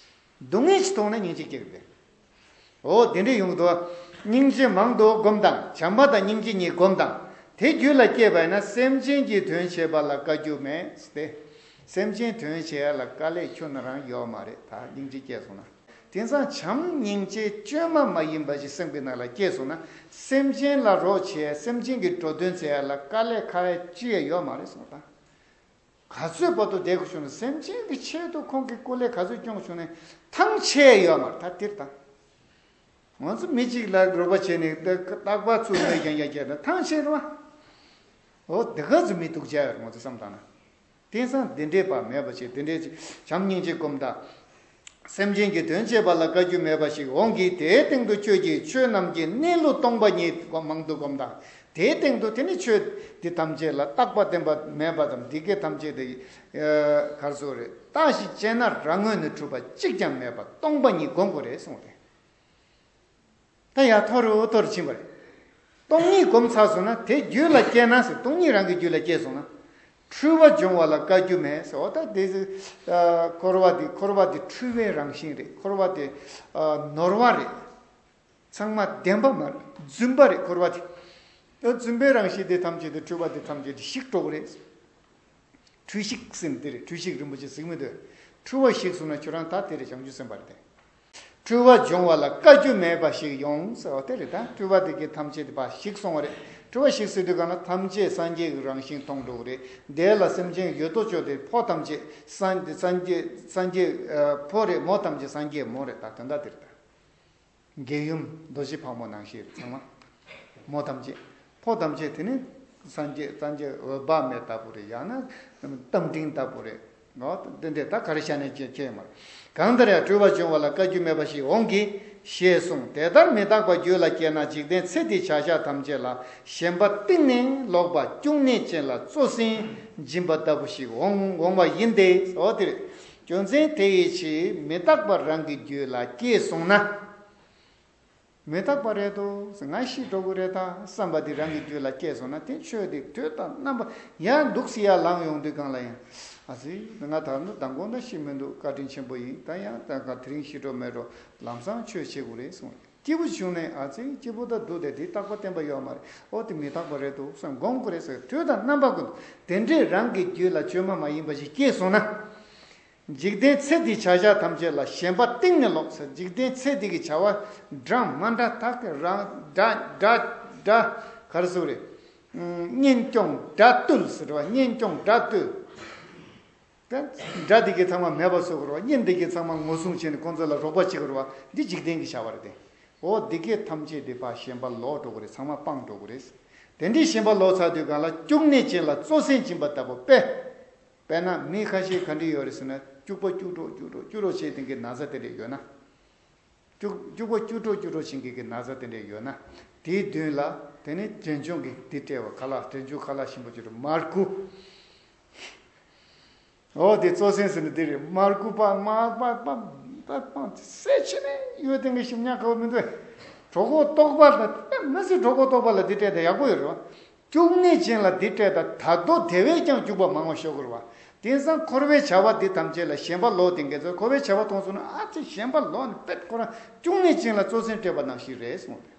སྡུག་བསྔལ་ཞིག་མཐོང་ན་སྙིང་རྗེ་སྐྱེ་གི་རེད། འོ་དེ་འདྲས་ཡོང་གི་འདུག་སྙིང་རྗེ་མང་དུ་སྒོམ་དང་། བྱམས་པ་དང་སྙིང་རྗེ་གཉིས་སྒོམ་དང་། དེ་རྒྱུད་ལ་སྐྱེས་པ་ཡིན་ན། སེམས་ཅན་གྱི་དོན་བྱེད་པ་ལ་དཀའ་རྒྱུ་མེད་ཟེར་ཏེ། སེམས་ཅན་དོན་བྱེད་ཡ་ལ་དཀའ་ལས་ཁྱོན་ནས་རང་ཡོད་མ་རེད། ད་སྙིང་རྗེ་སྐྱེས་སོང་ན། དེང་སང་བྱམས་སྙིང་རྗེ་བཅོས་མ་མ་ཡིན་པ་ཞིག་སེམས་ཀྱི་ནང་ལ་སྐྱེས་སོང་ན། སེམས་ཅན་ལ་རོགས་བྱས། སེམས་ཅན་གྱི་འགྲོ་དོན་བྱས་ཡ་ལ་དཀའ་ལས་ཁག་ཡ་ཅི་ཡང་ཡོད་མ་རེད་གསུངས་དང་། ག་ཚོད་བར་དུ་བསྡད་དགོས་བྱུང་ན། སེམས་ཅན་གྱི་ཆེད་དུ་ཁོང་གིས་སྐུ་ལས་ག་ཚོད་སྐྱོང་བྱུང་ན་ཐང་ཆད་ཡོད་མ་རེད། ད་དེར་ད་ང་ཚོ་མི་གཅིག་ལ་རོགས་པ་བྱས་ནས་རྟག་པར་ཚུར་མོས་རྒྱང་རྒྱང་བྱས་ན་ཐང་ཆད་རེད་བ། འོ་དེ་ག་ཚོད་མི་སྡུག་ཅག་ཡོད་རེད་ང་ཚོ་བསམ་བཏང་ན། དེང་སང་དེ་འདྲས་པ་མེད་པ་ཞིག་དེ་འདྲས་ཅིག་བྱམས་སྙིང་རྗེ་སྒོམ་དང་། སེམས་ཅན་གྱི་དོན་བྱེད་པ་ལ་དཀའ་རྒྱུ་མེད་པ་ཞིག་འོང་གི། དེའི་སྟེང་དུ་ཁྱོད་ཀྱིས་ཆོས་རྣམས་ཀྱི་གནས་ལུགས་སྟོང་པ་ཉིད་མང་དུ་སྒོམ་དང་། དེའི་སྟེང་དུ་དེ་ནི་ཆོས་འདི་ཐམས་ཅད་ལ་རྟག་པ་བརྟན་པ་མེད་པ་དང་། འདི་སྐད་ཐམས་ཅད་དེ་གར་སོགས་རེད། བརྟགས་ཤིང་དཔྱད་ན་རང་ངོས་ནས་གྲུབ་པ་གཅིག་ཀྱང་མེད་པ་སྟོང་པ་ཉིད་སྒོམ་དགོས་རེད་གསུངས་ཏེ། ད་ཡར་མཐོ་རུ་མཐོ་རུ་ཕྱིན་པ་རེད། སྟོང་ཉིད་སྒོམ་ཚར་སོང་ན། དེ་རྒྱུད་ལ་སྐྱེས་ན་ཟེར། སྟོང་ཉིད་རང་གི་རྒྱུད་ལ་སྐྱེས་སོང་ན། འཁྲུལ་བ་སྦྱོང་བ་ལ་དཀའ་རྒྱུ་མེད་ཟེར། འོ་ད་དེ་ཨ་འཁོར་བ་འདི་འཁོར་བ་འདི་འཁྲུལ་བའི་རང་བཞིན་རེད། འཁོར་བ་འདི་ཨ་ནོར་བ་རེད། ཚང་མ་བདེན་པ་མ་རེད། རྫུན་པ་རེད་འཁོར་བ་འདི། ཨ་རྫུན་པའི་རང་བཞིན་འདི་ཐམས་ཅད་དེ། འཁྲུལ་བ་འདི་ཐམས་ཅད་དེ་ཞིག་འགྲོ་གི་རེད། འཁྲུལ་ཞིག་ཟེར་ནས་དེ་རེད། འཁྲུལ་ཞིག་རིན་པོ་ཆེ་གཟིགས་མི་འདོད། འཁྲུལ་བ་ཞིག་སོང་ན་ཁྱོད་རང་ད་དེ་རེད། བྱང་ཆུབ་སེམས་དཔའ་རེད་དེ། འཁྲུལ་བ་སྦྱོང་བ་ལ་དཀའ་རྒྱུ་མེད་པ་ཞིག་ཡོང་ཟེར་བ་དེ་རེད། ད་འཁྲུལ་བ་དེ་གི་ཐམས་ཅད་དེ་ཕར་ཞིག་སོང་བ་རེད། འཁྲུལ་བ་ཞིག་ཟེར་དུས་གང་ལ་ཐམས་ཅད་སངས་རྒྱས་ཀྱི་རང་བཞིན་མཐོང་འགྲོ་གི་རེད། དེ་ལ་སེམས་ཅན་ཡོད་དོ་ཅོག་དེ་ཕོ་ཐམས་ཅད་སངས་སངས་རྒྱས་སངས་རྒྱས་ཨ་ཕོ་རེད། མོ་ཐམས་ཅད་སངས་རྒྱས་མོ་རེད། ད་དོན་དག་དེ་རེད་ད། མགལ་ཡུམ་རྡོ་རྗེ་ཕག་མོ་ནང་བཞིན་རེད་ཚང་མ། མོ་ཐམས་ཅད། ཕོ་ཐམས་ཅད་དེ་ནི་སངས་རྒྱས་སངས་རྒྱས་འོད་དཔག་མེད་ལྟ་བུ་རེད། ཡང་ན་རྟ་མགྲིན་ལྟ་བུ་རེད། འོ་དེ་འདྲས་ད་ག་རེ་བྱས་ནས་ཅི་ཁྱད་མ་རེད། གང་ལྟར་ཡང་འཁྲུལ་བ་སྦྱོང་བ་ལ་དཀའ་རྒྱུ་མེད་པ་ཞིག་འོང་གི། ཞེས་གསུངས། དེ་ལྟར་མི་རྟག་པ་རྒྱུད་ལ་སྐྱེས་ན། འཇིག་རྟེན་ཚེ་འདིའི་བྱ་བཞག་ཐམས་ཅད་ལ་ཞེན་པ་གཏིང་ནས་ལོག་པ། སྐྱུག་ནད་ཅན་ལ་གཙོ་སྲིན་སྦྱིན་པ་ལྟ་བུ་ཞིག་འོང་འོང་བ་ཡིན་ཏེ། འོ་དེ་རེད། རྒྱུ་མཚན་དེ་ཡི་ཕྱིར་མི་རྟག་པ་རང་གི་རྒྱུད་ལ་སྐྱེས་སོང་ན། མི་རྟག་པ་རེད་དོ། ང་ཤི་འགྲོ་གི་རེད་ད་བསམ་པ་དེ་རང་གི་རྒྱུད་ལ་སྐྱེས་སོང་ན། དེ་ཆོས་དེ་དུས་དང་རྣམ་པ་ཡང་འདུག་སེ་ཡར་ལངས་ཡོང་དུས་སྒང་ལ་ཡང་། ཨ་ཙི། ང་ད་ནི་མདང་དགོང་ད་ཤི་མི་འདུག་བཀའ་དྲིན་ཆེན་པོ་ཡིན། ད་ཡང་ད་ག་དེ་རིང་ཤི་འགྲོ་མེད་འགྲོ། ལམ་སང་ཆོས་བྱེད་དགོས་རེད་གསུངས། སྐྱིད་པོ་བྱུང་ནས་ཨ་ཙི་སྐྱིད་པོ་ད་འདུག་སྟེ། དེ་རྟག་པ་བརྟན་པ་ཡོད་མ་རེད། ཨོ་དེ་མི་རྟག་པ་རེད་འདུག་བསམ་སྒོམ་དགོས་རེད་ཟེར། དུས་དང་རྣམ་པ་ཀུན་དེ་འདྲའི་རང་གི་རྒྱུད་ལ་བཅོས་མ་མ་ཡིན་པ་ཞིག་སྐྱེས་སོང་ན། འཇིག་རྟེན་ཚེ་འདིའི་བྱ་བཞག་ཐམས་ཅད་ལ་ཞེན་པ་གཏིང་ནས་ལོག་ཟེར། འཇིག་རྟེན་ཚེ་འདི་གི་བྱ་བ་འདྲ་མ་འདྲ་དག་གི་རང་འདྲ་འདྲ་འདྲ་ག་རེ་ཟེར་རེད། གཉེན་སྐྱོང་དགྲ་བཏུལ་ཟེར་བ། གཉེན་སྐྱོང་དགྲ་བཏུལ། དགྲ་འདི་གི་ཚང་མ་མེད་པ་བཟོ་དགོས་རེད་བ། གཉེན་འདི་གི་ཚང་མ་ངོ་སྲུང་བྱས་ནས་ཁོང་ཚོ་ལ་རོགས་པ་བྱེད་དགོས་རེད་བ། འདི་འཇིག་རྟེན་གྱི་བྱ་བ་རེད་དེ། འོ་འདི་གས་ཐམས་ཅད་འདི་ཕར་ཞེན་པ་ལོག་འགྲོ་གི་རེད། ཚང་མ་སྤངས་འགྲོ་གི་རེད། དེ་འདྲའི་ཞེན་པ་ལོག་ཚར་དུས་སྒང་ལ་སྐྱུག་ནད་ཅན་ལ་གཙོ་སྲིན་སྦྱིན་པ་ལྟ་བུ་དཔེ། དཔེར་ན་མི་ཁ་ཤས་ག་འདྲ་ཡོད་རེད་ཟེར་ན། སྐྱུག་པ་སྐྱུག་བྲོ་སྐྱུག་བྲོ་སྐྱུག་བྲོ་བྱེད་མཁན་གྱི་ན་ཚ་དེ་འདྲ་ཡོད་ན། སྐྱུག་སྐྱུག་པ་སྐྱུག་བྲོ་སྐྱུག་བྲོ་བྱེད་མཁན་གྱི་ན་ཚ་དེ་འདྲ་ཡོད་ན། དེའི་མདུན་ལ་དེ་ནི་དྲན་ཆུང་གི་འདི་སྤྲད་པ། ཁ་ལག་དྲན་ཆུང་ཁ་ལག་ཞིམ་པོ་ཅིག་རུ་མར་ཁུ། འོ་དེ་གཙོ་སྲིན་ཟེར་ནི་འདི་རེད། མར་ཁུ་པ་མ་པ་པ་པ་པ་སེ་ཆེ་ནས་ཡོད་དེ་ངས་ཞིམ་ཉག་ཁ་བ་མི་འདུག་གྲོད་ཁོག་ལྟོགས་པ་ལ་མི་སྲིད། གྲོད་ཁོག་ལྟོགས་པ་ལ་འདི་སྤྲད་དེ་ཡག་པོ་ཡོད་རེད་བ། སྐྱུག་ནད་ཅན་ལ་འདི་སྤྲད་ད་ད་དོ་དེ་བས་ཀྱང་སྐྱུག་པ་མང་བ་ཤོར་གི་རེད་བ། དེང་སང་འཁོར་བའི་བྱ་བ་འདི་ཐམས་ཅད་ལ་ཞེན་པ་ལོག་དེ་འགས་ཚོ་འཁོར་བའི་བྱ་བ་མཐོང་སོང་ན། ཨ་ཙི་ཞེན་པ་ལོག་ནས་དཔེ་ཁོ་རང་སྐྱུག་ནད་ཅན་ལ་གཙོ་སྲིན་སྤྲད་པ་ནང་བཞིན་རེད་གསུངས་ཏེ།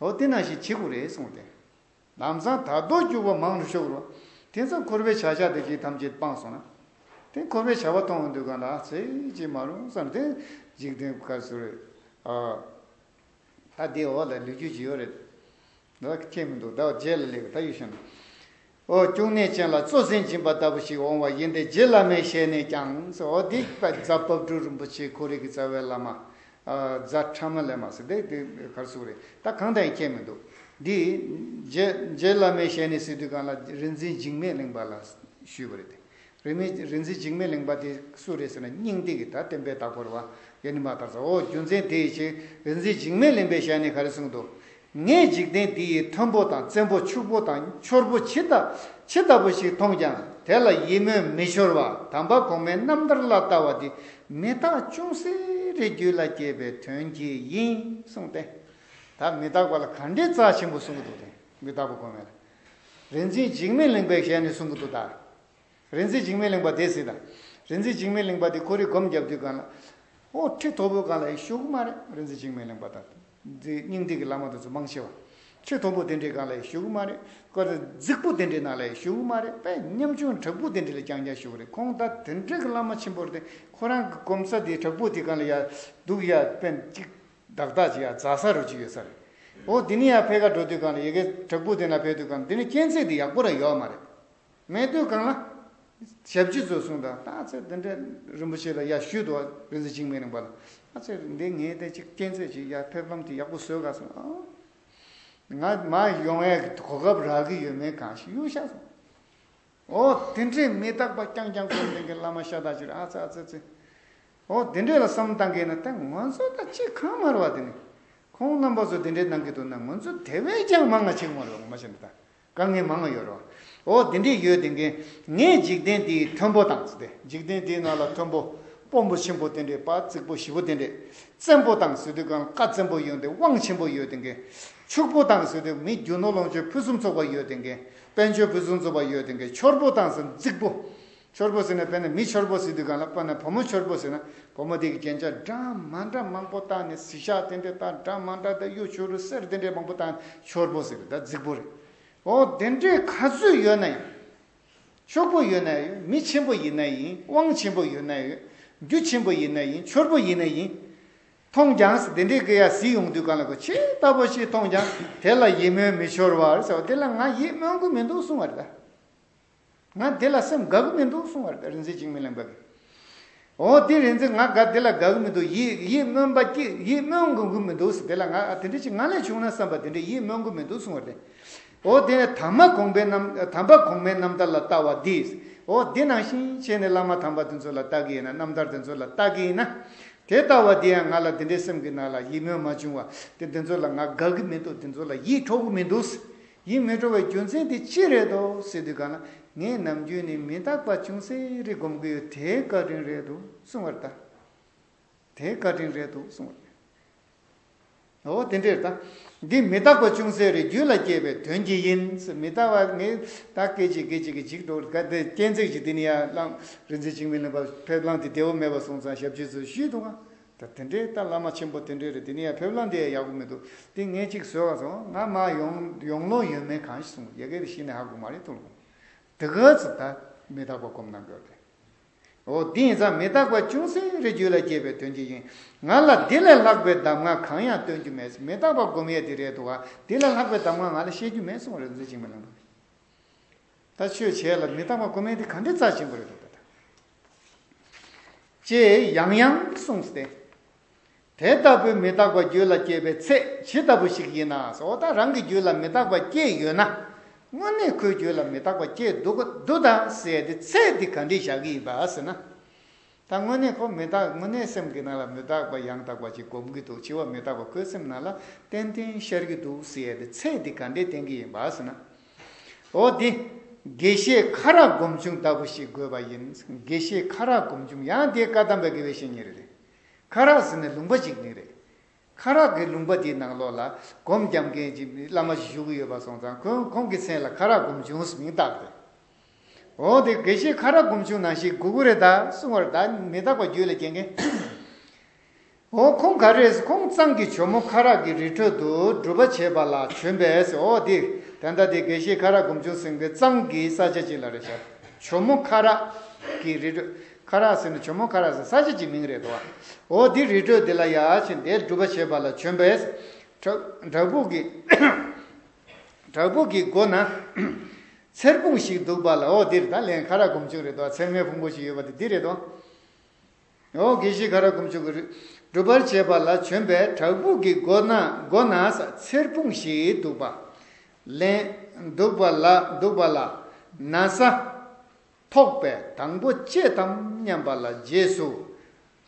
འོ་དེ་ནང་བཞིན་བྱེད་དགོས་རེད་གསུངས་ཏེ། ལམ་སང་ད་དོ་སྐྱུག་པ་མང་རུ་ཤོར་གི་རེད་བ། དེང་སང་འཁོར་བའི་བྱ་བཞག་དེ་གྱད་ཐམས་ཅད་སྤངས་སོང་ན། དེ་འཁོར་བའི་བྱ་བ་གཏོང་འོང་དུས་གང་ལ་ཚེ་གཅིག་མ་རུང་བསམ་སྟེ་འཇིག་རྟེན་ག་ཚོད་རེད། ཨ། ད་དེ་འོག་ལ་ལོ་རྒྱུས་ཅིག་ཡོད་རེད། ད་ཁྱེད་མི་འདུག་ད་རྗེས་ལ་ལེགས་ད་ཡོད་ཤིང་། ཨོ། བཅུག་གནས་ཅན་ལ་གཙོ་ཟན་སྦྱིན་པ་ལྟ་བུ་ཞིག་འོང་བ་ཡིན་ཏེ། རྗེ་བླ་མའི་ཞལ་ནས་ཀྱང་། ཨོ། འདི་པ་རྫ་བབས་སྒྲུབ་རིན་པོ་ཆེ་ཁོ་རེ་གི་རྩ་བའི་བླ་མ། རྫ་ཕྲ་མ་ལས་མ་ཟེར་དེ་དེ་གར་སུ་རེད། ད་གང་དང་ཡང་ཁྱད་མི་འདུག་འདི་རྗེ་རྗེ་བླ་མའི་ཞལ་ནས་ཟེར་དུས་གང་ལ་རིག་འཛིན་འཇིགས་མེད་གླིང་པ་ལ་ཞུས་པ་རེད། རིག་མེད་རིག་འཛིན་འཇིགས་མེད་གླིང་པ་དེ་སུ་རེད་ཟེར་ན། སྙིང་ཐིག་གི་ད་བསྟན་པའི་བདག་པོ་རེད་བ། ཡེ་ནས་མ་དར་ས། ཨོ། རྒྱུ་མཚན་དེ་ཡི་ཕྱིར་རིག་འཛིན་འཇིགས་མེད་གླིང་པའི་ཞལ་ནས་ག་རེ་གསུངས་འདུག་ངས་འཇིག་རྟེན་འདི་ཡི་མཐོན་པོ་དང་བཙན་པོ་ཕྱུག་པོ་དང་འཆོར་པོ་ཇི་ལྟ་ཇི་ལྟ་བུ་ཞིག་མཐོང་ཀྱང་དེ་ལ་ཡིད་སྨོན་མི་འཆོར་བར་དམ་པ་གོང་མའི་རྣམ་ཐར་ལ་ལྟ་བ་འདི་མི་རྟག་ཅུང་ཟད་རེ་རྒྱུད་ལ་སྐྱེས་པའི་དོན་གྱིས་ཡིན་གསུངས་ཏེ། ད་མི་རྟག་པ་ལ་ག་འདྲའི་རྩ་ཆེན་པོ་གསུང་གི་འདུག་དེ་མི་རྟག་པ་གོང་མ་ལ། རིག་འཛིན་འཇིགས་མེད་གླིང་པའི་ཞལ་ནས་གསུང་གི་འདུག་ད། རིག་འཛིན་འཇིགས་མེད་གླིང་པ་དེ་སྲིད་དང་། རིག་འཛིན་འཇིགས་མེད་གླིང་པ་དེ་ཁོ་རའི་སྒོམ་རྒྱབ་དུས་གང་ལ། ཨོ། ཁྲི་མཐོ་པོའི་སྒང་ལ་ཡང་བཞུགས་ཀྱི་མ་རེད། རིག་འཛིན་འཇིགས་མེད་གླིང་པ་དང་། འདི་སྙིང་ཐིག་གི་བླ་མ་དེ་ཚོ་མང་ཆེ་བ། ཁྲི་མཐོ་པོ་དེ་འདྲའི་སྒང་ལ་ཡང་བཞུགས་ཀྱི་མ་རེད། ཁོ་ར་རྫིག་པོ་དེ་འདྲའི་ནང་ལ་ཡང་བཞུགས་ཀྱི་མ་རེད། དཔེ་ཉམ་ཆུང་དྲག་པོ་དེ་འདྲ་ལ་རྐྱང་རྐྱང་བཞུགས་ཀྱི་རེད། ཁོང་ད་དེ་འདྲའི་གི་བླ་མ་ཆེན་པོ་རེད་དེ། ཁོ་རང་གི་སྒོམ་ས་དེ་དྲག་པོ་དེ་སྒང་ལ་ཡང་འདུག་ཡ་དཔེ་གཅིག་བདག་བདག་ཅིག་ཡ་རྫ་ས་རུ་ཅིག་ཡོད་ས་རེད། འོ། དེ་ནས་ཡར་ཕལ་ཁ་འགྲོ་དུས་སྒང་ལ་ཡ་གི་དྲག་པོ་དེ་ན་ཕེབས་དུས་སྒང་ལ་དེ་ནས་རྐྱེན་རྩིས་དེ་ཡག་པོ་རང་ཡོད་མ་རེད། མེད་དུས་སྒང་ལ། ཞབས་ཕྱི་ཚོས་གསུངས་དང་། ད་ཚེ་དེ་འདྲའི་རིན་པོ་ཆེ་ལ་ཡར་ཞུས་འདུག་རིག་འཛིན་འཇིགས་མེད་གླིང་པ་ལ། ཨ་ཚེ་འདི་ངས་དེ་ཅིག་རྐྱེན་རྩིས་ཅིག་ཡར་ཕེབས་ལམ་དེ་ཡག་པོ་བཟོས་ག་སོང་། ཨ། ང་མར་ཡོང་ཡའི་གོ་སྐབས་རག་གི་ཡོད་མེད་གང་ཞིག་གཡུག་བཞག་སོང་། འོ། དེ་འདྲའི་མི་རྟག་པ་རྐྱང་རྐྱང་སྒོམ་ལྡན་གྱི་བླ་མ་ཤ་སྟག་ཅིག་རེད། ཨ་ཙི་ཨ་ཙི་ཙི། འོ། དེ་འདྲས་ལ་བསམ་བཏང་གི་ན་ད་ང་ཚོ་ད་ཅིག་གང་མ་རེད་བ། དེ་ནི་ཁོང་རྣམ་པ་ཚོ་དེ་འདྲས་གནང་གི་འདུག་ན་ང་ཚོ་དེ་བས་ཀྱང་མང་ང་ཅིག་མ་རེད་བ། ངོ་མ་བཤད་ན་ད་དཀའ་ངལ་མང་ང་ཡོད་རེད་བ། འོ། དེ་འདྲས་ཡོད་དེ་གིན་ངས་འཇིག་རྟེན་འདིའི་མཐོན་པོ་དང་ཟེར་ཏེ། འཇིག་རྟེན་འདིའི་ནང་ལ་མཐོན་པོ་དཔོན་པོ་ཆེན་པོ་དེ་འདྲས་པ་རྫིག་པོ་ཞི་བོ་དེ་འདྲས། བཙན་པོ་དང་ཟེར་དུས་གང་བཀའ་བཙན་པོ་ཡོད་དེ་དབང་ཆེན་པོ་ཡོད་དེ་གིན། ཕྱུག་པོ་དང་ཟེར་དུས་མི་རྒྱུ་ནོར་ལོངས་སྤྱོད་ཕུན་སུམ་ཚོགས་པ་ཡོད་དེ་གིན། དཔལ་འབྱོར་ཕུན་སུམ་ཚོགས་པ་ཡོད་དེ་གིན། འཆོར་པོ་དང་ཟེར་རྫིག་པོ། འཆོར་པོ་ཟེར་ན་དཔེར་ན་མི་འཆོར་པོ་ཟེར་དུས་གང་ལ་དཔེར་ན་བུ་མོ་འཆོར་པོ་ཟེར་ན་བུ་མོ་དེ་གི་རྒྱན་ཆ་འདྲ་མ་འདྲ་མང་པོ་བཏགས་ནས། གཟི་ཤག་དེ་འདྲས་བཏགས། འདྲ་མ་འདྲ་ད་གཡུ་བྱུ་རུ་གསེར་དེ་འདྲས་མང་པོ་བཏགས་ནས་འཆོར་པོ་ཟེར་ད་རྫིག་པོ་རེད། འོ། དེ་འདྲས་ག་ཚོད་ཡོད་ན་ཡང་། ཕྱུག་པོ་ཡོད་ན་ཡང་། མི་ཆེན་པོ་ཡིན་ན་ཡིན། དབང་ཆེན་པོ་ཡོད་ན་ཡོད། རྒྱུ་ཆེན་པོ་ཡིན་ན་ཡིན། འཆོར་པོ་ཡིན་ན་ཡིན། མཐོང་ཀྱང་དེ་འདྲས་ཀྱི་ཡ་གཟིགས་ཡོང་དུས་གང་ལ་གོ་ཇི་ལྟ་བུ་ཞིག་མཐོང་ཀྱང་དེ་ལ་ཡིད་སྨོན་མི་འཆོར་བར་ཟེར་བ་དེ་ལ་ང་ཡིད་སྨོན་གི་མི་འདུག་གསུང་བ་རེད་ད། ང་དེ་ལ་སེམས་དགའ་གི་མི་འདུག་གསུང་བ་རེད་ད། རིག་འཛིན་འཇིགས་མེད་གླིང་པ་གིས། འོ། དེ་རིག་འཛིན་ང་དགའ་དེ་ལ་དགའ་གི་མི་འདུག་ཡིད་ཡིད་སྨོན་པ་སྐྱེ་ཡིད་སྨོན་དགོས་གི་མི་འདུག་ཟེར། དེ་ལ་ང་ཨ་དེ་འདྲ་ཅིག་ང་ལས་བྱུང་ན་བསམ་པ་དེ་འདྲ་ཡིད་སྨོན་གི་མི་འདུག་གསུང་བ་རེད། འོ། དེ་ནས་དམ་པ་གོང་མའི་རྣམ་དམ་པ་གོང་མའི་རྣམ་ཐར་ལ་ལྟ་བ་འདི། འོ། དེ་ནང་བཞིན་བྱས་ནས་བླ་མ་དམ་པ་དེ་ཚོ་ལ་ལྟ་གི་ཡིན་ན། རྣམ་ཐར་དེ་ཚོ་ལ་ལྟ་གི་ཡིན་ན། དེ་ལྟ་བ་དེ་ཡང་ང་ལ་དེ་འདྲའི་སེམས་ཀྱི་ནང་ལ་ཡིད་སྨོན་མ་བྱུང་བ་དེ། དེ་ཚོ་ལ་ང་དགའ་གི་མི་འདུག་དེ་ཚོ་ལ་ཡིད་འཕྲོག་གི་མི་འདུག་ཡིད་མི་འཕྲོག་པའི་རྒྱུ་མཚན་དེ་ཅི་རེད་དོ་ཟེར་དུས་གང་ལ། ངས་ནམ་རྒྱུན་ནས་མི་རྟག་པ་ཅུང་ཟད་རེ་སྒོམ་གི་ཡོད། དེའི་བཀའ་དྲིན་རེད་འདུག་གསུང་བ་རེད་ད། དེའི་བཀའ་དྲིན་རེད་འདུག་གསུང་བ་རེད། འོ། དེ་འདྲས་ད། འདི་མི་རྟག་པ་ཅུང་ཟད་རེ་རྒྱུད་ལ་སྐྱེས་པའི་དོན་གྱིས་ཡིན། མི་རྟག་པ་ངས་ད་སྐད་ཅིག་སྐད་ཅིག་གིས་འཇིག་འགྲོ་ག་དེ་སྐྱེ་འཛེག་ཅིག་དེ་ནི་ཡང་བླ་མ་རིག་འཛིན་འཇིགས་མེད་གླིང་པ་ཕེབས་ལམ་དེ་བདེ་བོ་མེད་པ་སོང་ཙང་ཞབས་ཕྱི་ཚོས་ཞུས་འདུག་ག་ད་དེ་འདྲས་ད་བླ་མ་ཆེན་པོ་དེ་འདྲས་རེད། དེ་ནི་ཡང་ཕེབས་ལམ་དེ་ཡང་ཡག་པོ་མི་འདུག་དེ་ངས་ཅིག་བཟོས་བ་སོང་། ང་མར་ཡོང་ཡོང་ལོང་ཡོད་མེད་གང་ཞིག་གསུངས། ཡ་གི་དེ་གཞི་ནས་ཧ་གོ་མ་རེད་ཐུག་ལ། དེ་ག་ཚོད་ད་མི་རྟག་པ་སྒོམ་གནང་དགོས་རེད། འོ། དེ་ཡིན་ཙང་མི་རྟག་པ་ཅུང་ཟད་རེ་རྒྱུད་ལ་སྐྱེས་པའི་དོན་གྱིས་ཡིན། ང་ལ་འདི་ལས་ལྷག་པའི་གདམས་ངག་གང་ཡང་སྟོན་རྒྱུ་མེད། མི་རྟག་པ་སྒོམ་ཡས་དེ་རེད་འདུག་ག་དེ་ལས་ལྷག་པའི་གདམས་ངག་ང་ལ་བཤད་རྒྱུ་མེད་གསུངས་པ་རེད། རིག་འཛིན་འཇིགས་མེད་གླིང་པ། ད་ཆོས་བྱས་ལ་མི་རྟག་པ་སྒོམ་ཡས་དེ་ག་འདྲའི་རྩ་ཆེན་པོ་རེད་འདུག་ད། ཅེས་ཡང་ཡང་གསུངས་ཏེ། དེ་ལྟ་བུའི་མི་རྟག་པ་རྒྱུད་ལ་སྐྱེས་པའི་ཚད་ཇི་ལྟ་བུ་ཞིག་ཡིན་ན། འོ་ད་རང་གི་རྒྱུད་ལ་མི་རྟག་པ་སྐྱེས་ཡོད་ན། དངོས་གནས་ཁོའི་རྒྱུད་ལ་མི་རྟག་པ་སྐྱེས་འདུག་ག་འདུག་དང་ཟེར་ཏེ་ཚད་འདི་ག་འདྲས་བཞག་གི་ཡིན་པ་ཟེར་ན། ད་དངོས་གནས་ཁོ་མི་རྟག་དངོས་གནས་སེམས་ཀྱི་ནང་ལ་མི་རྟག་པ་ཡང་དག་པ་ཅིག་སྒོམ་གྱི་འདུག་འཆི་བ་མི་རྟག་པ་ཁོའི་སེམས་ནང་ལ་ཏན་ཏན་ཤར་གྱི་འདུག་ཟེར་ཏེ་ཚད་འདི་ག་འདྲས་བསྟན་གྱི་ཡིན་པ་ཟེར་ན། འོ་འདི། དགེ་བཤེས་ཁ་རག་སྒོམ་བྱུང་ལྟ་བུ་ཞིག་དགོས་པ་ཡིན། དགེ་བཤེས་ཁ་རག་སྒོམ་བྱུང་ཡང་དེ་བཀའ་གདམས་པའི་དགེ་བའི་བཤེས་གཉེན་རེད། ཁ་རག་ཟེར་ནས་ལུང་པ་ཅིག་ནི་རེད། ཁ་རག་གི་ལུང་པ་དེའི་ནང་ལོགས་ལ་སྒོམ་རྒྱབ་མཁན་གྱི་བླ་མ་ཞིག་བཞུགས་ཀྱི་ཡོད་པ་སོང་ཙང་ཁོང་ཁོང་གི་མཚན་ལ་ཁ་རག་སྒོམ་བྱུང་ཟེར་མིང་བཏགས་ཏེ། འོ་དེ་དགེ་བཤེས་ཁ་རག་སྒོམ་བྱུང་ནང་བཞིན་དགོས་ཀྱི་རེད་ད་གསུང་བར་ད་མི་རྟག་པ་རྒྱུད་ལ་སྐྱེ་མཁན། འོ་ཁོང་ག་རེ་ཟེར། ཁོང་གཙང་གི་ཇོ་མོ་ཁ་རག་གི་རི་ཁྲོད་དུ་སྒྲུབ་པ་བྱེད་པ་ལ་བྱོན་པས་ཟེར། འོ་དེ་ད་ལྟ་དེ་དགེ་བཤེས་ཁ་རག་སྒོམ་བྱུང་ཟེར་མཁན་གཙང་གི་ས་ཆ་ཅིག་ལ་རེད་ཤག་ཇོ་མོ་ཁ་རག་གི་རི་ཁྲོད། ཁ་རག་ཟེར་ན་ཇོ་མོ་ཁ་རག་ཟེར་ས་ཆ་གཅིག་མིང་རེད་དོ། འོ་འདི་རི་ཁྲོད་འདི་ལ་ཡར་ཕྱིན་ཏེ་སྒྲུབ་པ་བྱེད་པ་ལ་བྱོན་པས། བྲག་བྲག་ཕུག་གི་བྲག་ཕུག་གི་སྒོ་ན་ཚེར་ཕུང་ཞིག་འདུག་པ་ལ། འོ་འདིར་ད་ལན་ཁ་རག་སྒོམ་ཆུང་རེད་དོ། ཚེར་མའི་ཕུང་པོ་ཞིག་ཡོད་པ་དེ་འདི་རེད་དོ། འོ་དགེ་བཤེས་ཁ་རག་སྒོམ་ཆུང་གིས་རི་སྒྲུབ་པར་བྱེད་པ་ལ་བྱོན་པས། བྲག་ཕུག་གི་སྒོ་ན་སྒོ་ན་ཚེར་ཕུང་ཞིག་འདུག་པ་ལན། འདུག་པ་ལ་འདུག་པ་ལ་ན་ས་ཐོགས་པས་དང་པོ་ལྕེ་དམ་སྙམ་པ་ལ་རྗེས་སུ།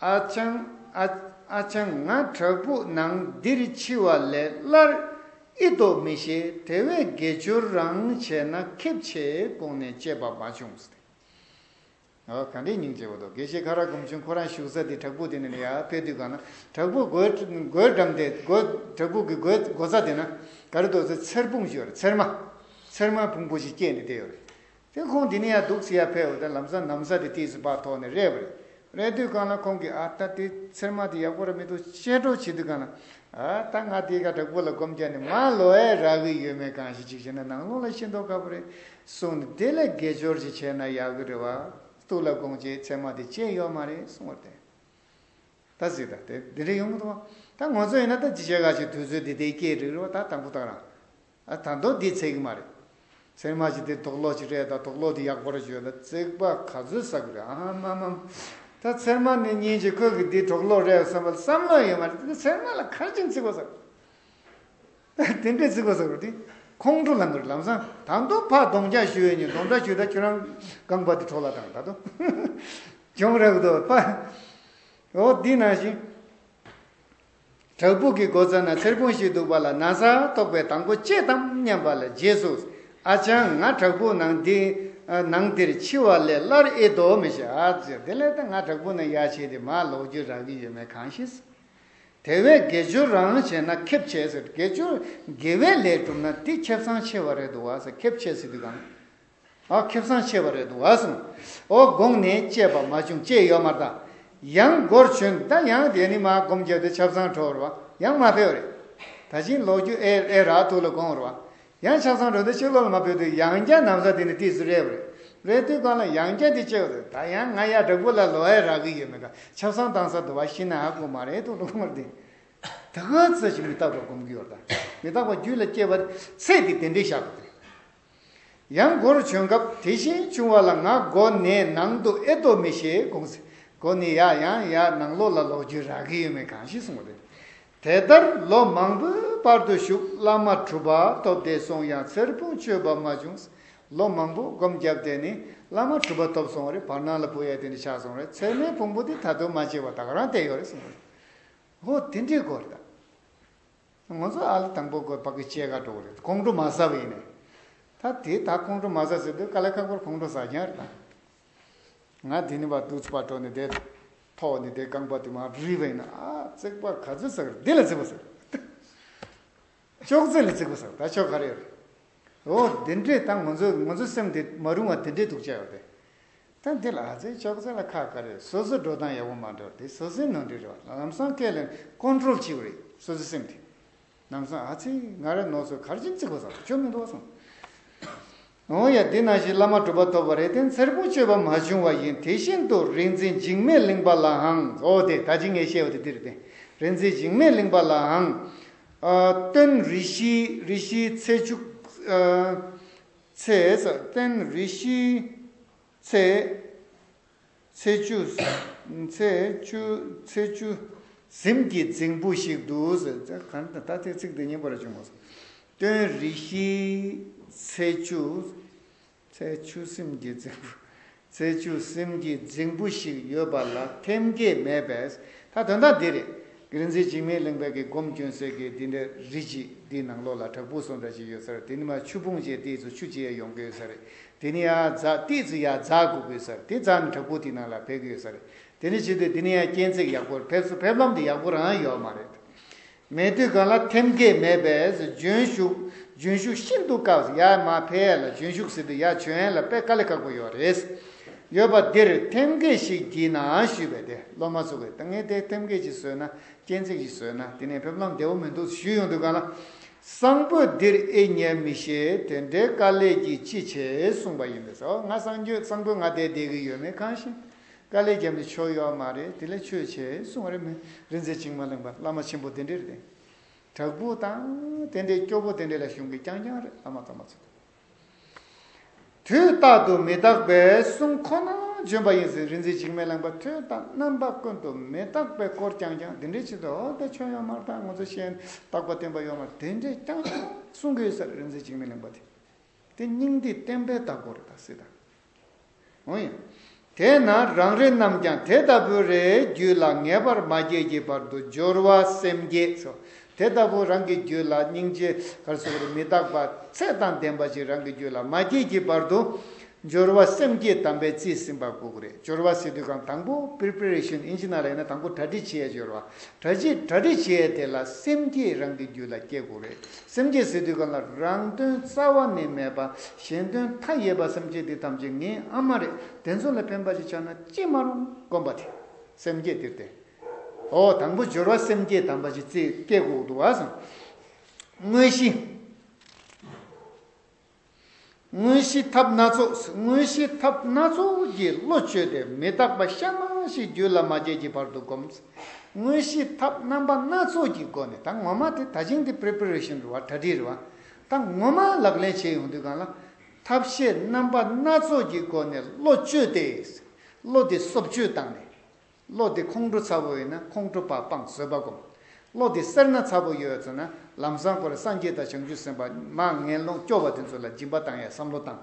ཨ་ཅང་ཨ་ཨ་ཅང་ང་བྲག་ཕུག་ནང་འདིར་འཆི་བ་ལས་སླར་ཨེ་ལྡོག་མི་ཤེས། དེ་བས་དགེ་སྦྱོར་རང་བྱས་ན་ཁེབས་ཆེ་དགོངས་ནས་སྐྱེས་པ་མ་བྱུང་ཟེར། ཨོ་ག་འདྲའི་སྙིང་རྗེ་བོ་འདུག་དགེ་བཤེས་ཁ་རག་སྒོམ་ཆུང་ཁོ་རང་བཞུགས་ས་དེ་བྲག་ཕུག་དེ་ནས་ཡར་ཕེབས་དུས་གང་ན་བྲག་ཕུག་སྒོའི་སྒོའི་འགྲམ་དེ་སྒོ་བྲག་ཕུག་གི་སྒོའི་སྒོ་རྩ་དེ་ན་ག་རེ་འདུག་ཟེར། ཚེར་ཕུང་ཞིག་ཡོད་རེད། ཚེར་མ། ཚེར་མ་ཕུང་པོ་ཞིག་སྐྱེས་ནས་བསྡད་ཡོད་རེད། དེ་ཁོང་འདི་ནས་ཡར་འདུག་སེ་ཡར་ཕེབས་འོ་ད་ལམ་སང་ན་བཟའ་དེ་ཏོག་ཙམ་ཕར་ཐོགས་ནས་རེད་པ་རེད། རེད་དུས་གང་ལ་ཁོང་གིས་ཨ་ད་དེ་ཚེར་མ་དེ་ཡག་པོ་ར་མི་འདུག་ཅེས་གྲོགས་བྱེད་དུས་གང་ལ། ཨ་ད་ང་དེ་ག་བྲག་ཕུག་ལ་སྒོམ་རྒྱག་ནས་མར་ལོག་ཡས་རག་གི་ཡོད་མེད་གང་ཞིག་ཅིག་བྱས་ན་ནང་ལོགས་ལ་ཤིན་ཏུ་དཀའ་པོ་རེད་གསུངས་ནས། དེ་ལས་དགེ་སྦྱོར་ཅིག་བྱས་ན་ཡག་གི་རེད་བ། སྟུག་ལ་དགོངས་བྱས་ཚེར་མ་དེ་སྐྱེས་ཡོད་མ་རེད་གསུངས་པ་རེད། ད་གཟིགས་དང་དེ་འདི་འདྲ་ཡོང་གི་འདུག་བ། ད་ང་ཚོ་ཡིན་ན་ད་ཅི་བྱེད་ག་ཞིག་དུས་ཚོད་འདི་དེ་སྐྱེས་རིགས་རེད་བ། ད་དང་པོ་དང་རང་། ཨ་ད་མདོ་འདི་ཚད་གི་མ་རེད། ཚེར་མ་ཅིག་དེ་དོག་ལོག་ཅིག་རེད། ད་དོག་ལོག་དེ་ཡག་པོ་རེད་བརྗོད་ད་བརྩེགས་པ་ག་ཚོད་ཟ་གི་རེད། ཨ་མ་མ། ད་ཚེར་མ་ནི་སྙིང་རྗེ། ཁོས་གི་འདི་དོག་ལོག་རེད་བསམ་པ་བསམ་བློ་ཡོད་མ་རེད། དེ་ཚེར་མ་ལ་ག་རེ་བྱས་ནས་བརྩེགས་པ་ཟ། དེ་འདྲས་བརྩེགས་པ་ཟ་གི་རེད། དེ་ཁོང་ཁྲོ་ལངས་གི་རེད། ལམ་སང་ད་མདོ་ཕར་གདོང་ལྕག་གཞུ་ཡོད་ཉིན་གདོང་ལྕག་གཞུ་ད་ཁྱོད་རང་རྐང་པ་དེ་འཕྲོ་བརླག་བཏང་ད་དོ། གྱོང་རག་གི་འདུག་ཕ། འོ་འདི་ནང་བཞིན། བྲག་ཕུག་གི་སྒོ་རྩ་ན་ཚེར་ཕུང་ཞིག་འདུག་པ་ལ་ན་བཟའ་ཐོགས་པས་དང་པོ་ལྕེ་དམ་སྙམ་པ་ལ་རྗེས་སུ། ཨ་ཅང་ང་བྲག་ཕུག་ནང་འདི་ནང་འདིར་འཆི་བ་ལས་སླར་ཨེ་ལྡོག་མི་ཤེས། ཨ་ཙི་དེ་ལས་ད་ང་བྲག་ཕུག་ནང་ཡར་ཕྱིན་ཏེ་མར་ལོག་རྒྱུ་རག་གི་ཡོད་མེད་གང་ཤེས། དེ་བས་དགེ་སྦྱོར་རང་བྱས་ན་ཁེབས་ཆེ་ཟེར། དགེ་སྦྱོར་དགེ་བའི་ལས་བསྒྲུབས་ན་དེ་ཁེབས་སང་ཆེ་བ་རེད་འདུག་བ་ཟེར། ཁེབས་ཆེ་ཟེར་དུས་གང་། ཨ་ཁེབས་སང་ཆེ་བ་རེད་འདུག་བ་གསུངས། འོ་དགོངས་ནས་སྐྱེས་པ་མ་བྱུང་། སྐྱེས་ཡོད་མ་རེད་ད། ཡང་སྒོར་བྱོན་ད་ཡང་དེ་ནི་མ་སྒོམ་རྒྱབ་དེ་ཆབ་གསང་འགྲོ་བ་རེད་བ། ཡང་མ་ཕེབས་རེད། ད་ཕྱིན་ལོག་རྒྱུ་ཨེ་ཨེ་རག་ཐུག་ལ་དགོངས་རེད་བ། ཡང་ཆབ་གསང་འགྲོ་དེ་ཕྱི་ལོགས་ལ་མ་ཕེབས་དུས་ཡང་བསྐྱར་ན་བཟའ་དེ་ནི་ཏོག་ཙམ་རེད་པ་རེད། རེད་དུས་གང་ལ་ཡང་བསྐྱར་དེ་སྐྱེ་བ་རེད། ད་ཡང་ང་ཡར་བྲག་ཕུག་ལ་ལོག་ཡས་རག་གི་ཡོད་མེད་ག་ཆབ་གསང་བཏང་ས་འདུག་བ། ཤི་ན་ཧ་གོ་མ་རེད་ཐུག་ལ་དགོངས་རེད་དེ། ད་ག་ཚོད་ཅིག་མི་རྟག་པ་སྒོམ་གྱི་ཡོད་རེད་ད། མི་རྟག་པ་རྒྱུད་ལ་སྐྱེས་པ་ཚེ་འདི་དེ་འདྲའི་བཞག་པ་རེད། ཡང་སྒོར་བྱོན་སྐབས་དེ་བཞིན་བྱུང་བ་ལ་ང་སྒོ་ནས་ནང་དུ་ཨེ་ལྡོག་མི་ཤེས་དགོངས་ཟེར། སྒོ་ནས་ཡར་ཡང་ཡར་ནང་ལོགས་ལ་ལོག་རྒྱུ་རག་གི་ཡོད་མེད་གང་ཤེས་གསུངས་པ་རེད། དེ་ལྟར་ལོ་མང་པོའི་བར་དུ་བཞུགས། བླ་མ་གྲུབ་པ་ཐོབ་སྟེ་སོང་ཡང་ཚེར་ཕུང་སྤྱོད་པ་མ་བྱུང་། ལོ་མང་པོ་སྒོམ་བརྒྱབ་སྟེ་ནི་བླ་མ་གྲུབ་པ་ཐོབ་སོང་བ་རེད། བར་སྣང་ལ་བུད་ཡས་དེ་འདྲ་ཆགས་སོང་བ་རེད། ཚེར་མའི་ཕུང་པོ་དེ་ད་དུང་མ་སྐྱེས་པ་ད་ག་རང་བསྡད་ཡོད་རེད་གསུངས་པ་རེད། ཧོ་དེ་འདྲའི་སྐོར་ད། ང་ཚོ་ཨ་ལ་དང་པོ་སྒོ་ཕ་གི་སྐྱེས་ཀ་འགྲོ་གི་རེད། ཁོང་ཁྲོ་མ་ཟ་བ་ཡིན་ནའི། ད་དེ་ད་ཁོང་ཁྲོ་མ་ཟ་ཟེར་དུས་དཀའ་ལས་ཁག་པོར་ཁོང་ཁྲོ་ཟ་རྐྱང་རེད་ད། ང་དེ་ནི་བ་དུས་ཚོད་པ་འགྲོ་ནས་དེ་ཐོག་ནས་དེ་རྐང་པ་དེ་མར་རིལ་བ་ཡིན་ན་ཨ་བརྩེགས་པ་ག་ཚོད་ཟ་གི་རེད། འདི་ལ་བརྩེགས་པ་ཟ་གི་རེད། ཅོག་ཙེ་ལ་བརྩེགས་པ་ཟ་གི་རེད། ད་ཅོག་ག་རེ་ཡོད་རེད། འོ་དེ་འདྲས་ད་ང་ཚོ་ང་ཚོ་སེམས་དེ་མ་རུང་བ་དེ་འདྲས་འདུག་ཅག་ཡོད་རེད། ད་འདི་ལ་ཨ་ཙི་ཅོག་ཙེ་ལ་ཁག་ག་རེ། སོ་སོའི་འགྲོ་སྟངས་ཡག་པོ་མ་འགྲོ་དེ་སོ་སོའི་ནོར་འཁྲུལ་རེད་བ། ལམ་སང་སྐད་ལ་ཀོན་ཊོལ་བྱེད་དགོས་རེད་སོ་སོའི་སེམས་དེ། ལམ་སང་ཨ་ཙི་ང་རའི་ནོར་སོ་གར་ཅིག་བརྩིགས་པ་ཟ་ཅོ་མི་འདུག་གསུངས། འོ་ཡ་འདི་ནང་བཞིན་བླ་མ་གྲུབ་པ་ཐོབ་པ་རེད། དེ་ཚེར་ཕུང་སྤྱོད་པ་མ་བྱུང་བ་ཡིན། དེ་བཞིན་དུ་རིག་འཛིན་འཇིགས་མེད་གླིང་པ་ལའང་། འོ་དེ་ད་ཅི་ངས་བཤད་པ་དེ་འདི་རེད་དེ། རིག་འཛིན་འཇིགས་མེད་གླིང་པ་ལའང་། ཨ་སྟོན་རེ་བཞིའི་རེ་བཞིའི་ཚེས་བཅུ། ཨ་ཚེས་སྟོན་རེ་བཞིའི། ཚེས། ཚེས་བཅུ། ཚེས་བཅུ། ཚེས་བཅུ་གཟིམ་གྱི་རྫིང་བུ་ཞིག་ཏུ་ཟེར། གང་ལྟར་ད་ལྟའི་ཚིག་འདི་སྙན་པོ་ར་བྱུང་བ་སོང་། སྟོན་རེ་བཞིའི་ཚེས་བཅུ། ཚེས་བཅུ་གཟིམ་གྱི་རྫིང་བུ། ཚེས་བཅུ་གཟིམ་གྱི་རྫིང་བུ་ཞིག་ཡོད་པ་ལ་ཐེམ་སྐས་མེད་པས། ད་དོན་དག་འདི་རེད། རིག་འཛིན་འཇིགས་མེད་གླིང་པའི་གི་སྒོམ་སྐྱོན་སའི་གི་འདི་འདྲ་རི་གཅིག་འདིའི་ནང་ལོགས་ལ་བྲག་ཕུག་སོང་འདྲ་ཞིག་ཡོད་ས་རེད། དེ་ནི་མ་ཆུ་བུང་ཅན་ཏོག་ཙམ་ཆུ་ཅིག་ཡང་ཡོང་གི་ཡོད་ས་རེད། དེ་ནི་ཡར་འཛག་ཏོག་ཙམ་ཡར་འཛག་དགོས་ཀྱི་ཡོད་ས་རེད། དེ་འཛག་ནས་བྲག་ཕུག་དེའི་ནང་ལ་ཕེབས་ཀྱི་ཡོད་ས་རེད། དེ་ནི་བྱེད་དུས་དེ་ནི་ཡང་སྐས་འཛེག་ཡག་པོ་ཕེབས་སུ་ཕེབས་ལམ་དེ་ཡག་པོ་རང་ཡོད་མ་རེད། མེད་དུས་གང་ལ་ཐེམ་སྐས་མེད་པས་ལྗོན་ཤུགས་ལྗོན་ཤུགས་ཤིན་ཏུ་དཀའ་བ། ཡར་མར་ཕེབས་ཡས་ལ་ལྗོན་ཤུགས་ཟེར་དུས་ཡར་བྱོན་ཡས་ལ་དཔེ་དཀའ་ལས་ཁག་པོ་ཡོད་རེད། ཡོད་པ་འདིར་ཐེམ་སྐས་ཤིག་བགྱིས་ན་ཞུས་པས་དེ་སློབ་མ་ཚོ་གིས་ད་ངས་དེ་ཐེམ་སྐས་ཅིག་བཟོས་ན་སྐས་འཛེག་ཅིག་བཟོས་ན་དེ་ནས་ཕེབས་ལམ་བདེ་བོ་མི་འདུག་ཞུས་ཡོང་དུས་གང་ལ། གསང་ཕུ་འདིར་ཨེ་ཉལ་མི་ཤེས། དེ་འདྲའི་དཀའ་ལས་ཀྱིས་ཅི་བྱེད་གསུངས་པ་ཡིན་པས་སོ། ང་གསང་སྤྱོད་གསང་ཕུ་ང་དེ་བསྡད་ཀྱི་ཡོད་མེད་གང་ཤེས། དཀའ་ལས་བརྒྱབ་ནས་ཆོ་ཡོད་མ་རེད། དེ་ལས་ཆོས་བྱེད་གསུངས་པ་རེད། མི་རིག་འཛིན་འཇིགས་མེད་གླིང་པ་བླ་མ་ཆེན་པོ་དེ་འདྲས་རེད། དྲག་པོ་དང་དེ་འདྲའི་སྐྱོ་པོ་དེ་འདྲས་ལ་གཞུང་གི་རྐྱང་རྐྱང་རེད། བླ་མ་དམ་པ་ཚོ། དུས་རྟག་ཏུ་མི་རྟག་པའི་གསུང་ཁོ་ན་བྱོན་པ་ཡིན་ཟེར། རིག་འཛིན་འཇིགས་མེད་གླིང་པ་དུས་དང་རྣམ་པ་ཀུན་ཏུ་མི་རྟག་པའི་སྐོར་རྐྱང་རྐྱང་དེ་འདྲའི་ཆེད་དུ། འོ་དེ་ཆོས་ཡོད་མ་རེད། ད་ང་ཚོ་གཞན་རྟག་པ་བསྟན་པ་ཡོད་མ་རེད། དེ་འདྲའི་རྐྱང་རྐྱང་གསུང་གི་ཡོད་ས་རེད། རིག་འཛིན་འཇིགས་མེད་གླིང་པ་དེ། དེ་སྙིང་ཐིག་བསྟན་པའི་བདག་པོ་རེད་ད་ཟེར་ད། འོ་ཡ། དེས་ན་རང་རེ་རྣམས་ཀྱང་དེ་ལྟ་བུ་རེའི་རྒྱུད་ལ་ངེས་པར་མ་སྐྱེས་ཀྱི་བར་དུ་སྦྱོར་བ་སེམས་བསྐྱེད་སོ། དེ་ལྟ་བུ་རང་གི་རྒྱུད་ལ་སྙིང་རྗེ་གར་སོགས་རེ་མི་རྟག་པ་ཚད་དང་ལྡན་པ་ཞིག་རང་གི་རྒྱུད་ལ་མ་སྐྱེས་ཀྱི་བར་དུ་སྦྱོར་བ་སེམས་བསྐྱེད་དམ་པའི་རྩིས་ཟིན་པ་དགོས་ཀྱི་རེད། སྦྱོར་བ་ཟེར་དུས་གང་དང་པོ་པི་རི་པེ་རེ་ཤན་ཨིན་ཇི་ནང་ལ་ཡིན་ན་དང་པོ་གྲ་སྒྲིག་བྱེད་ཡ་སྦྱོར་བ། གྲ་སྒྲིག་གྲ་སྒྲིག་བྱེད་ཡ་དེ་ལ་སེམས་བསྐྱེད་རང་གི་རྒྱུད་ལ་སྐྱེ་དགོས་རེད། སེམས་བསྐྱེད་ཟེར་དུས་གང་ལ་རང་དོན་རྩ་བ་ནས་མེད་པ། གཞན་དོན་མཐའ་ཡས་པ་སེམས་བསྐྱེད་འདི་ཐམས་ཅད་ངའི་ཨ་མ་རེད། དེ་ཚོ་ལ་ཕན་པ་ཞིག་ཆགས་ན་ཅི་མ་རུང་སྒོམ་པ་དེ་སེམས་བསྐྱེད་དེར་བརྟེན། འོ་དང་པོ་སྦྱོར་བ་སེམས་བསྐྱེད་དམ་པ་ཞིག་རྩིས་སྐྱེ་དགོས་འདུག་བ་སོང་། དངོས་གཞི། དངོས་གཞི་ཐབས་སྣ་ཚོགས། དངོས་གཞི་ཐབས་སྣ་ཚོགས་ཀྱི་བློ་བཅོས་ཏེ་མི་རྟག་པ་གཤའ་མ་ཞིག་རྒྱུད་ལ་མ་སྐྱེས་ཀྱི་བར་དུ་བསྒོམ། དངོས་གཞི་ཐབས་རྣམ་པ་སྣ་ཚོགས་ཀྱི་སྒོ་ནས། ད་ངོ་མ་དེ་ད་ཅིང་དེ་པི་རི་པེ་རེ་ཤན་རེད་བ། གྲ་སྒྲིག་རེད་བ། ད་ངོ་མ་ལག་ལེན་བྱེད་ཡོང་དུས་གང་ལ། ཐབས་ཤེས་རྣམ་པ་སྣ་ཚོགས་ཀྱི་སྒོ་ནས་བློ་བཅོས་ཏེ། བློ་དེ་སོབ་བཅོས་བཏང་ནས། བློ་དེ་ཁོང་ཁྲོ་ཚ་པོ་ཡོད་ན་ཁོང་ཁྲོ་པ་སྤངས་བཟོད་པ་སྒོམ། བློ་དེ་སེར་སྣ་ཚ་པོ་ཡོད་ཚོད་ན་ལམ་སང་ཁོ་ར་སངས་རྒྱས་དང་བྱང་ཆུབ་སེམས་དཔའ་མ་ངན་སློང་སྐྱོ་བ་དེ་ཚོ་ལ་སྦྱིན་པ་བཏང་ཡ་བསམ་བློ་བཏང་།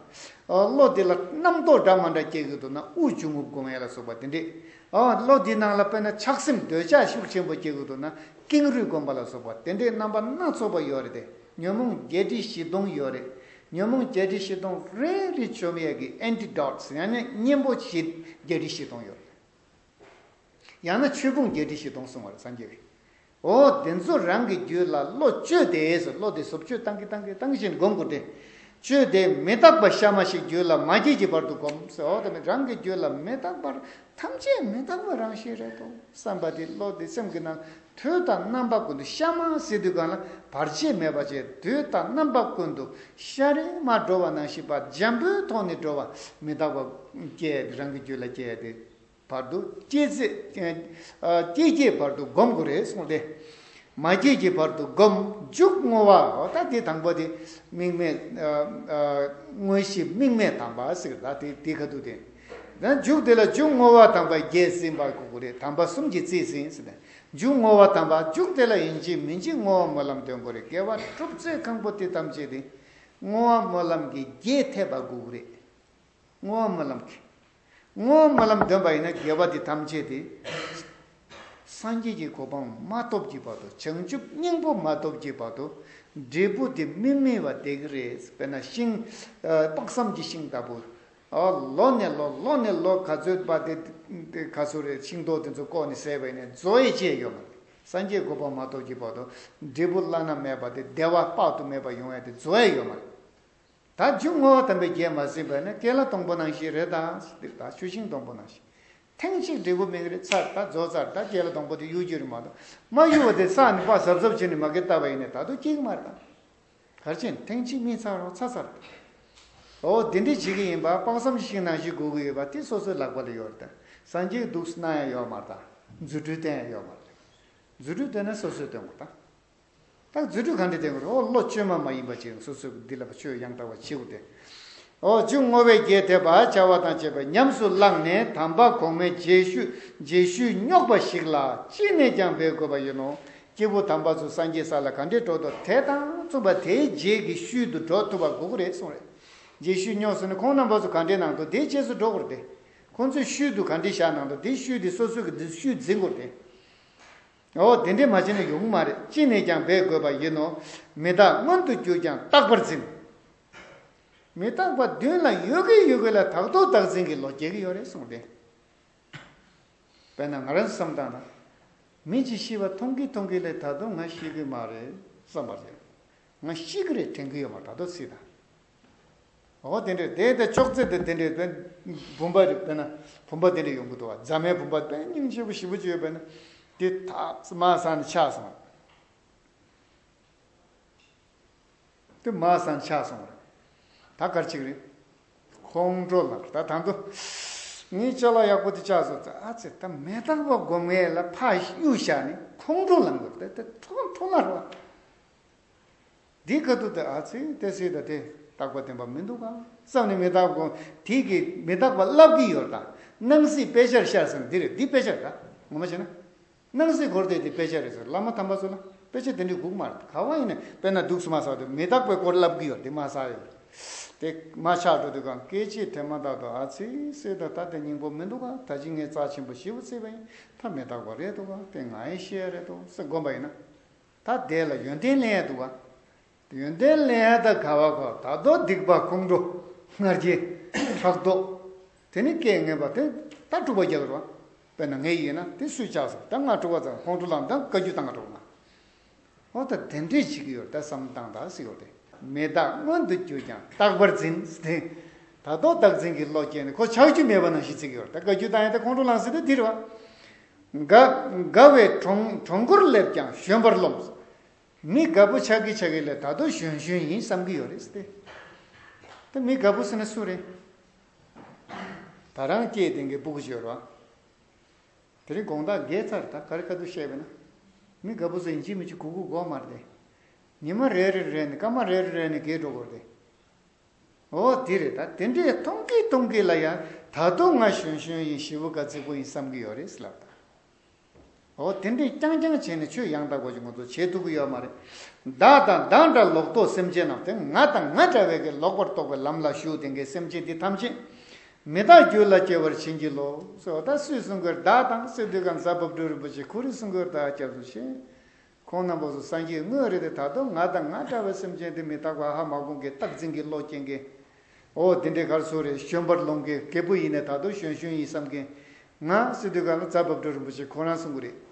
ཨོ་བློ་དེ་ལ་རྣམ་རྟོག་འདྲ་མ་འདྲ་སྐྱེ་གི་འདུག་ན་དབུགས་ཆུང་ངུ་སྒོམ་ཡ་ལ་སོགས་པ་དེ་འདྲས། ཨོ་བློ་དེའི་ནང་ལ་དཔེར་ན་ཆགས་སེམས་འདོད་ཆགས་ཤུགས་ཆེན་པོ་སྐྱེ་གི་འདུག་ན་ཀེང་རུས་སྒོམ་པ་ལ་སོགས་པ་དེ་འདྲས་རྣམ་པ་སྣ་ཚོགས་པ་ཡོད་རེད་དེ། ཉོན་མོངས་བརྒྱད་ཁྲི་བཞི་སྟོང་ཡོད་རེད། ཉོན་མོངས་བརྒྱད་ཁྲི་བཞི་སྟོང་རེ་རེ་བཅོམ་ཡས་ཀྱི་ཨན་ཊི་ཌོ་ཊི་སི་ཡང་ན་གཉེན་པོ་བཞི་བརྒྱད་ཁྲི་བཞི་སྟོང་ཡོད་རེད། ཡང་ན་ཆོས་ཕུང་བརྒྱད་ཁྲི་བཞི་སྟོང་གསུངས་པ་རེད་སངས་རྒྱས་ཀྱིས། འོ་དེ་ཚོ་རང་གི་རྒྱུད་ལ་བློ་བཅོས་ཏེ་ཟེར། བློ་དེ་སོབ་བཅོས་བཏང་གི་བཏང་གི་བཏང་བཞིན་སྒོམ་དགོས་ཏེ། བཅོས་ཏེ་མི་རྟག་པ་གཤའ་མ་ཞིག་རྒྱུད་ལ་མ་སྐྱེས་ཀྱི་བར་དུ་སྒོམ་ཟེར། འོ་དེ་ནི་རང་གི་རྒྱུད་ལ་མི་རྟག་པར་ཐམས་ཅད་མི་རྟག་པ་རང་བཞིན་རེད་དོ་བསམ་པ་དེ། བློ་དེ་སེམས་ཀྱི་ནང་དུས་དང་རྣམ་པ་ཀུན་ཏུ་གཤའ་མ་ཟེར་དུས་གང་ལ་བར་ཆད་མེད་པ་བྱས། དུས་དང་རྣམ་པ་ཀུན་ཏུ་ཤ་རེ་མར་འགྲོ་བ་ནང་བཞིན་པ་འཇམ་པོའི་ཐོག་ནས་འགྲོ་བ་མི་རྟག་པ་སྐྱེ་ཡ་དེ་རང་གི་རྒྱུད་ལ་སྐྱེ་ཡ་དེ། བར་དུ་སྐྱེས་ཚེ། ཨ། སྐྱེས་སྐྱེས་བར་དུ་སྒོམ་དགོས་རེད་གསུངས་ཏེ། མ་སྐྱེས་ཀྱི་བར་དུ་སྒོམ། མཇུག་བསྔོ་བ། འོ་ད་དེ་དང་པོ་དེ་དམིགས་མེད། ཨ། ཨ། དངོས་གཞི་དམིགས་མེད་དམ་པ་ཟེར། ད་དེ་དེ་ཁ་ཐུག་དེ། ད་མཇུག་དེ་ལ་མཇུག་བསྔོ་བ་དམ་པ་བརྒྱད་ཟིན་པ་དགོས་ཀྱི་རེད། དམ་པ་གསུམ་གྱི་རྩིས་ཟིན་ཟེར་ནས། མཇུག་བསྔོ་བ་དམ་པ། མཇུག་དེ་ལ་ཡིན་གཅིག་མིན་གཅིག་བསྔོ་བ་སྨོན་ལམ་འདོན་དགོས་རེད། དགེ་བ་སྒྲུབ་ཚེ་གང་པོ་དེ་ཐམས་ཅད་དེ་བསྔོ་བ་སྨོན་ལམ་གྱི་རྒྱས་ཐེབས་པ་དགོས་ཀྱི་རེད། བསྔོ་བ་སྨོན་ལམ་གྱི། བསྔོ་བ་སྨོན་ལམ་འདོན་པ་ཡིན་ན་དགེ་བ་འདི་ཐམས་ཅད་དེ། སངས་རྒྱས་ཀྱི་གོ་འཕང་མ་ཐོབ་ཀྱི་བར་དུ། བྱང་ཆུབ་སྙིང་པོ་མ་ཐོབ་ཀྱི་བར་དུ། འབྲས་བུ་དེ་མི་སྨིན་པ་བསྡད་ཀྱི་རེད། དཔེར་ན་ཤིང་། ཨ། དཔག་བསམ་གྱི་ཤིང་ལྟ་བུ། ཨ། ལོ་ནས་ལོ། ལོ་ནས་ལོ་ག་ཚོད་པ་དེ། དེ་ག་ཚོད་རེད། ཤིང་ཏོག་དེ་ཚོ་བཀོག་ནས་ཟས་པ་ཡིན་ན་རྫོགས་ཡས་ཅི་ཡང་ཡོད་མ་རེད། སངས་རྒྱས་གོ་འཕང་མ་ཐོབ་ཀྱི་བར་དུ་འབྲས་བུ་བླ་ན་མེད་པ་དེ་བདེ་བ་དཔག་ཏུ་མེད་པ་ཡོང་ཡ་དེ་རྫོགས་ཡས་ཡོད་མ་རེད། ད་མཇུག་བསྔོ་བ་དམ་པའི་རྒྱས་མ་ཟིན་པ་ན་ཀེང་རུས་སྡོང་པོ་ནང་བཞིན་རེད་ད། འདིར་ད་ཆུ་ཤིང་སྡོང་པོ་ནང་བཞིན། ཐེངས་གཅིག་འབྲས་བུ་སྨིན་གྱི་རེད། ཚར། ད་རྫོགས་ཚར། ད་ཀེང་རུས་སྡོང་པོ་དེ་གཡུག་རྒྱུ་རེད་མ་གཏོགས། མ་གཡུག་པ་དེ་ས་ནས་ཕར་གཟབ་གཟབ་བྱས་ནས་མ་གི་བཏབ་པ་ཡིན་ནའི་ད་དུང་སྐྱེ་གི་མ་རེད་ད། ག་རེ་བྱས་ནས་ཐེངས་གཅིག་སྨིན་ཚར་རོ། ཚར་ཚར། འོ་དེ་འདྲས་བྱེད་ཀྱི་ཡིན་པ། དཔག་བསམ་ཤིང་ནང་བཞིན་དགོས་ཀྱི་ཡོད་པ་དེ་སོ་སོའི་ལག་པ་ལ་ཡོད་རེད་ད། སངས་རྒྱས་འདུག་སེ་གནང་ཡ་ཡོད་མ་རེད་ད། རྫུ་འཕྲུལ་བསྟན་ཡ་ཡོད་མ་རེད། རྫུ་འཕྲུལ་བསྟན་ན་སོ་སོས་བསྟན་དགོས་ད། ད་རྫུ་འཕྲུལ་ག་འདྲ་བསྟན་དགོས་རེད། འོ་བློ་བཅོས་མ་མ་ཡིན་པ་ཅིག་སོ་སོས་འདི་ལ་བཅོས་ཡང་དག་པ་བྱེད་དགོས་ཏེ། འོ་མཇུག་བསྔོ་བས་རྒྱས་ཐེབས་པ་བྱ་བ་དང་བཅས་པ་ཉམས་སུ་བླངས་ནས་དམ་པ་གོང་མའི་རྗེས་ཤུལ། རྗེས་ཤུལ་སྙོགས་པ་ཞིག་ལ་ཅི་ནས་ཀྱང་འབད་དགོས་པ་ཡིན་ནོ། སྐྱེས་བུ་དམ་པ་ཚོ་སངས་རྒྱས་ས་ལ་ག་འདྲས་འགྲོ་འདུག་དེ་དང་མཚུངས་པ་དེའི་རྗེས་ཀྱི་ཤུལ་དུ་འགྲོ་ཐུབ་པ་དགོས་ཀྱི་རེད་གསུངས་རེད། རྗེས་ཤུལ་སྙོགས་ཟེར་ན་ཁོང་རྣམ་པ་ཚོ་ག་འདྲས་གནང་འདུག་དེའི་རྗེས་སུ་འགྲོ་དགོས་རེད་དེ། ཁོང་ཚོས་ཤུལ་དུ་ག་འདྲས་བཞག་གནང་འདུག་དེའི་ཤུལ་དེ་སོ་སོ་གི་འདི་ཤུལ་འཛིན་དགོས་རེད་དེ། འོ་དེ་འདྲས་མ་བྱས་ན་ཡོང་གི་མ་རེད། ཅི་ནས་ཀྱང་འབད་དགོས་པ་ཡིན་ནོ། མི་རྟག་མངོན་དུ་གྱུར་ཀྱང་རྟག་པར་འཛིན། མི་རྟག་པ་མདུན་ལ་ཡོད་གི་ཡོད་གི་ལ་དག་ཐོག་བདག་འཛིན་གྱི་བློ་སྐྱེ་གི་ཡོད་རེད་གསུངས་ཏེ། དཔེར་ན་ང་རང་བསམ་བཏང་ན། མི་གཅིག་ཤི་བ་མཐོང་གི་མཐོང་གི་ལས་ད་དུང་ང་ཤི་གི་མ་རེད་བསམ་པ་རེད། ང་ཤི་གི་རེད་དྲན་གི་ཡོད་མ་རེད་ད་དུང་སྲིད་ད། འོ་དེ་འདྲས་དེ་དེ་ཅོག་ཙེ་དེ་དེ་འདྲས་དེ་བུམ་པ་རེད། དཔེར་ན་བུམ་པ་དེ་འདྲས་ཡོང་གི་འདུག་བ། རྫ་མའི་བུམ་པ་དཔེ་སྙིང་རྗེ་པོ་ཞེ་པོ་ཅིག་ཡོད་པས་ན། དེ་ཐག་མ་ཟག་ནས་ཆག་སོང་། དེ་མ་སང་ཆགས་སོང་རེད། ད་གར་ཅིག་རེད། ཁོང་ཁྲོ་ལངས། ད་ད་དུང་ངའི་ཅ་ལག་ཡག་པོ་དེ་ཆགས་སོང་ཙང་། ཨ་ཙི། ད་མི་རྟག་པ་སྒོམ་ངེས་ལ་ཕར་གཡུག་བཞག་ནས་ཁོང་ཁྲོ་ལངས་དགོས་རེད། དེ་ཁྲོ་ཁྲོ་ལངས་རེད་བ། འདི་ག་དུས་དེ། ཨ་ཙི། དེ་སྲིད་ད་དེ་རྟག་པ་བརྟན་པ་མི་འདུག་ག་བསམ་ནས་མི་རྟག་པ་སྒོམ། དེ་གི་མི་རྟག་པ་བསླབ་ཀྱི་ཡོད་རེད། ད་སྣང་སྲིད་དཔེ་ཆར་ཤར་ཟེར་འདི་རེད། འདི་དཔེ་ཆ་རེད། ད་ངོ་མ་བྱས་ན། སྣང་སྲིད་འཁོར་འདས་དེ་དཔེ་ཆ་རེད་ཟེར། བླ་མ་དམ་པ་ཚོ་ལ་དཔེ་ཆ་དེ་འདྲའི་དགོས་ཀྱི་མ་རེད། ག་བ་ཡིན་ནས་དཔེར་ན་འདུག་སེ་མ་ཟེར་བ་དེ། མི་རྟག་པའི་སྐོར་བསླབ་ཀྱི་ཡོད་རེད། དེ་མ་ཟ་ཡོད་རེད། དེ་མ་ཆགས་འགྲོ་དུས་གང་སྐད་ཅིག་དེ་མ་ཐག་ཏུ། ཨ་ཙི་སྲིད། ད་ད་དེ་སྙིང་པོ་མི་འདུག་ག་ད་ཅི་ངས་རྩ་ཆེན་པོ་ཞེ་པོ་བརྩིས་པ་ཡིན། ད་མི་རྟག་པ་རེད་འདུག་ག་དེ་ང་ཡིས་ཤེས་ཡ་རེད་འདུག་ཟེར་སྒོམ་པ་ཡིན་ན། ད་དེ་ལ་ཡོན་ཏན་ལེན་ཡ་འདུག་ག་ཡོན་ཏན་ལེན་ཡ་ད་ག་བ་གོ། ད་དོ་སྡིག་པ་ཁོང་ཁྲོ་ང་རྒྱལ་ཕྲག་དོག་དེ་ནི་སྐྱེ་ངེས་པ་དེ་ད་དཀྲུག་པ་རྒྱག་རོགས། དཔེར་ན་ངས་ཡིན་ན་དེ་སུས་བཅག་སོང་། ད་ང་དཀྲུག་པ་ཙམ་ཁོང་ཁྲོ་ལངས། ད་བཀའ་བཀྱོན་བཏང་ག་འགྲོ་ང་། འོ་ད་དེ་འདྲས་བྱེད་ཀྱི་ཡོད་ད་བསམ་བཏང་ད་ཟེར་ཡོད་དེ། མི་རྟག་མངོན་དུ་གྱུར་ཀྱང་རྟག་པར་འཛིན་ཟེར་དེ། ད་དོ་བདག་འཛིན་གྱི་བློ་སྐྱེས་ནས་ཁོ་ཆགས་རྒྱུ་མེད་པ་ནང་བཞིན་བརྩི་གི་ཡོད། ད་བཀའ་བཀྱོན་བཏང་ཡ་དེ་ཁོང་ཁྲོ་ལངས་ཟེར་དེ་འདི་རེད་བ། དགའ་དགའ་བའི་གྲོང་གྲོང་ཁུར་སླེབས་ཀྱང་གཞོན་པར་རློམ། མི་དགའ་པོ་ཆགས་ཀྱི་ཆགས་ཀྱི་ལས་ད་དུང་གཞོན་གཞོན་ཡིན་བསམ་གྱི་ཡོད་རེད་ཟེར་ཏེ། ད་མི་དགའ་པོ་ཟེར་ན་སུ་རེད། ད་རང་སྐྱེས་ལྡན་གྱི་སྤུ་གུ་ཅིག་ཡོད་རེད་བ། དེ་རིང་དགོང་དག་རྒས་ཚར། ད་ག་རེ་ག་དུས་བཤད་པས་ན། མི་དགའ་པོ་ཟེར་ཡིན་གཅིག་མིན་གཅིག་གུག་གུག་དགོས་མ་རེད་དེ། ཉི་མ་རེ་རེ་རེ་ནས་སྐར་མ་རེ་རེ་རེ་ནས་རྒས་འགྲོ་དགོས་རེད་དེ། འོ་དེ་རེད། ད་དེ་འདྲས་མཐོང་གི་མཐོང་གི་ལ་ཡང་ད་དུང་ང་གཞོན་གཞོན་ཡིན། ཞེ་པོ་དགའ་ཚིག་པོ་ཡིན་བསམ་གི་ཡོད་རེད་ཟེར་ལབ་ད། འོ་དེ་འདྲས་རྐྱང་རྐྱང་བྱས་ནས་ཆོས་ཡང་དག་པོ་ཞིག་ང་ཚོ་བྱེད་ཐུབ་ཀྱི་ཡོད་མ་རེད། བདག་དང་བདག་འདྲ་ལོག་རྟོག་སེམས་ཅན་རྣམས་དེ། ང་དང་ང་འདྲ་བའི་གི་ལོག་པར་རྟོག་པའི་ལམ་ལ་ཞུགས་ཏེ་གི་སེམས་ཅན་འདི་ཐམས་ཅད་མི་རྟག་རྒྱུད་ལ་སྐྱེ་བར་བྱིན་གྱིས་རློབས་ཟེར་བ། ད་སུས་གསུང་གི་རེད། བདག་དང་ཟེར་དུས་ག་རྫ་བབ་སྒྲུབ་རིན་པོ་ཆེ་ཁོ་རེ་གསུང་གི་རེད། ད་སྐྱབས་སུ་མཆི། ཁོང་རྣམ་པ་ཚོ་སངས་རྒྱས་དངོས་རེད་དེ། ད་དུང་ང་དང་ང་འདྲ་བའི་སེམས་ཅན་དེ་མི་རྟག་པ་ཧ་མ་གོ་མཁན། རྟག་འཛིན་གྱི་བློ་སྐྱེ་མཁན། འོ་དེ་འདྲའི་ག་རེ་ཟེར་རེད། གཞོན་པར་རློམ་མཁན། རྒད་པོ་ཡིན་ནའི་ད་དུང་གཞོན་གཞོན་ཡིན་བསམ་མཁན། ང་ཟེར་དུས་ག་ལ་རྫ་བབ་སྒྲུབ་རིན་པོ་ཆེ་ཁོ་རང་གསུང་གི་རེད།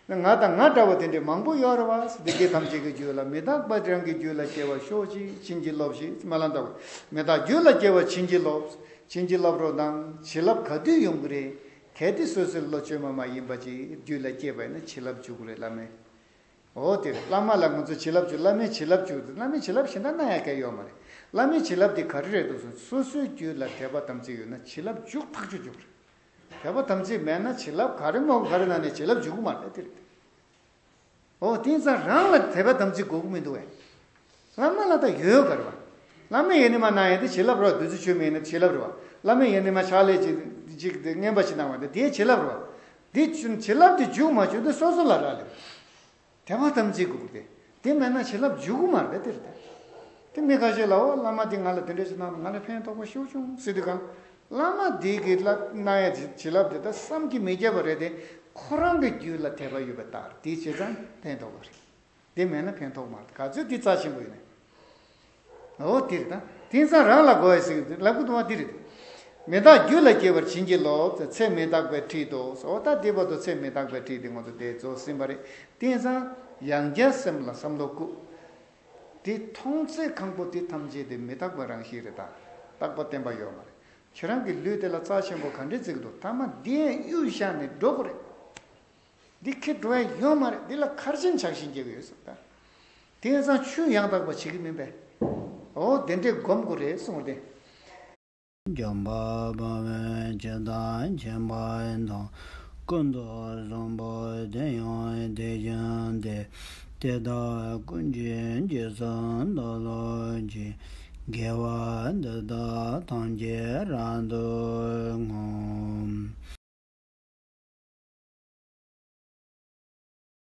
ང་དང་ང་འདྲ་བ་དེ་འདྲའི་མང་པོ་ཡོད་རེད་བ་ཟེར། སྡིག་པ་ཐམས་ཅད་ཀྱི་རྒྱུད་ལ། མི་རྟག་པ་རང་གི་རྒྱུད་ལ་སྐྱེ་བར་ཤོག་ཅིག་བྱིན་གྱིས་རློབས་ཤིག་སྨོན་ལམ་བཏབ། མི་རྟག་རྒྱུད་ལ་སྐྱེ་བར་བྱིན་གྱིས་རློབས། བྱིན་གྱིས་རློབས་རོགས་གནང་། བྱིན་རླབས་ག་དུས་ཡོང་གི་རེད། གལ་ཏེ་སོ་སོའི་བློ་བཅོས་མ་མ་ཡིན་པ་ཅིག་རྒྱུད་ལ་སྐྱེས་པ་ཡིན་ན་བྱིན་རླབས་འཇུག་གི་རེད། བླ་མས། འོ་དེ་བླ་མ་ལ་ང་ཚོ་བྱིན་རླབས་འཇུག་བླ་མའི་བྱིན་རླབས་འཇུག་བླ་མའི་བྱིན་རླབས་གཞན་དག་གནང་ཡ་གལ་ཡོད་མ་རེད། བླ་མའི་བྱིན་རླབས་དེ་ག་རེ་རེད་འདུག་ཟེར་ན། སོ་སོའི་རྒྱུད་ལ་དད་པ་དམ་ཚིག་ཡོད་ན་བྱིན་རླབས་འཇུག་ཐག་ཆོད་འཇུག་རེད། དད་པ་དམ་ཚིག་མེད་ན་བྱིན་རླབས་ག་རེ་མོ་ག་རེ་གནང་ནས་བྱིན་རླབས་འཇུག་གི་མ་རེད། དེ་རེད། འོ་དེང་སང་རང་ལ་དད་པ་དམ་ཚིག་དགོས་ཀྱི་མི་འདུག་བས། བླ་མ་ལ་ད་ཡོད་ག་རེ་བ། བླ་མས་ཡ་ནི་མ་གནང་ཡ་དེ་བྱིན་རླབས་རེད་བ། བདུད་རྩི་མཆོད་མེ་ཡིན་ན་བྱིན་རླབས་རེད་བ། བླ་མས་ཡ་ནི་མ་ཕྱག་ལས་ཅིག་ཅིག་དེ་རྔན་པ་ཞིག་གནང་བ་དེ་དེའི་བྱིན་རླབས་རེད་བ། དེ་བྱིན་བྱིན་རླབས་དེ་འཇུག་མ་བཅུག་དེ་སོ་སོ་ལ་རག་ལས། དད་པ་དམ་ཚིག་དགོས་ཏེ། དེ་མེད་ན་བྱིན་རླབས་འཇུག་གི་མ་རེད་དེ་རེད་དེ། དེ་མི་ཁ་ཤས་ལ་འོ་བླ་མ་དེ་ང་ལ་དེ་འདྲ་ཞིག་གནང་ང་ལ་ཕན་ཐོགས་པ་ཤོར་བྱུང་ཟེར་དུས་གང་། བླ་མ་དེ་གི་ལ་གནང་ཡ་བྱིན་རླབས་དེ་ད་བསམ་གྱིས་མི་ཁྱབ་པ་རེད་དེ། ཁོ་རང་གི་རྒྱུད་ལ་དད་པ་ཡོད་པའི་རྟགས་རེད། དེ་བྱས་ཙང་ཕན་ཐོགས་པ་རེད། དེ་མེད་ན་ཕན་ཐོགས་མ་རེད། ག་ཚོད་དེ་རྩ་ཆེན་པོ་ཡིན་ནའི། འོ་དེ་རེད་ད། དེང་སང་རང་ལ་དགོས་ཡ་ཟེར་གི་ལབ་གི་འདུག་བ། དེ་རེད། མི་རྟག་རྒྱུད་ལ་སྐྱེ་བར་བྱིན་གྱིས་རློབས། ཚེ་མི་རྟག་པའི་ཁྲིད་དོ། འོ་ད་དེ་བར་དུ་ཚེ་མི་རྟག་པའི་ཁྲིད་དེ་ང་ཚོ་དེ་རྫོགས་ཟིན་པ་རེད། དེང་སང་ཡང་བསྐྱར་སེམས་ལ་བསམ་བློ་བཀུག་དེ་མཐོང་ཚད་གང་པོ་དེ་ཐམས་ཅད་དེ་མི་རྟག་པའི་རང་བཞིན་རེད་ད། རྟག་པ་བརྟན་པ་ཡོད་མ་རེད། ཁྱེད་རང་གི་ལུས་དེ་ལ་རྩ་ཆེན་པོ་ག་འདྲས་བརྩི་གི་འདུག་མཐའ་མ་འདི་ཡང་གཡུག་བཞག་ནས་འགྲོ་གི་རེད། འདི་ཁྱེར་འགྲོ་ཡ་ཡོད་མ་རེད། འདི་ལ་མཁར་ཆེན་ཆགས་ཤིང་སྐྱེ་གི་ཡོད་ཟེར་ད། དེང་སང་ཆོས་ཡང་དག་པ་བྱེད་ཀྱི་མིན་པས། འོ་དེ་འདྲས་སྒོམ་དགོས་རེད་གསུངས་ཏེ། འཇམ་དཔལ་དཔའ་བོས་ཇི་ལྟར་མཁྱེན་པ་དང་། ཀུན་ཏུ་བཟང་པོ་དེ་ཡང་དེ་བཞིན་ཏེ། དེ་དག་ཀུན་གྱི་རྗེས་སུ་བདག་སློབ་ཅིང་། དགེ་བ་འདི་དག་ཐམས་ཅད་རབ་ཏུ་བསྔོ།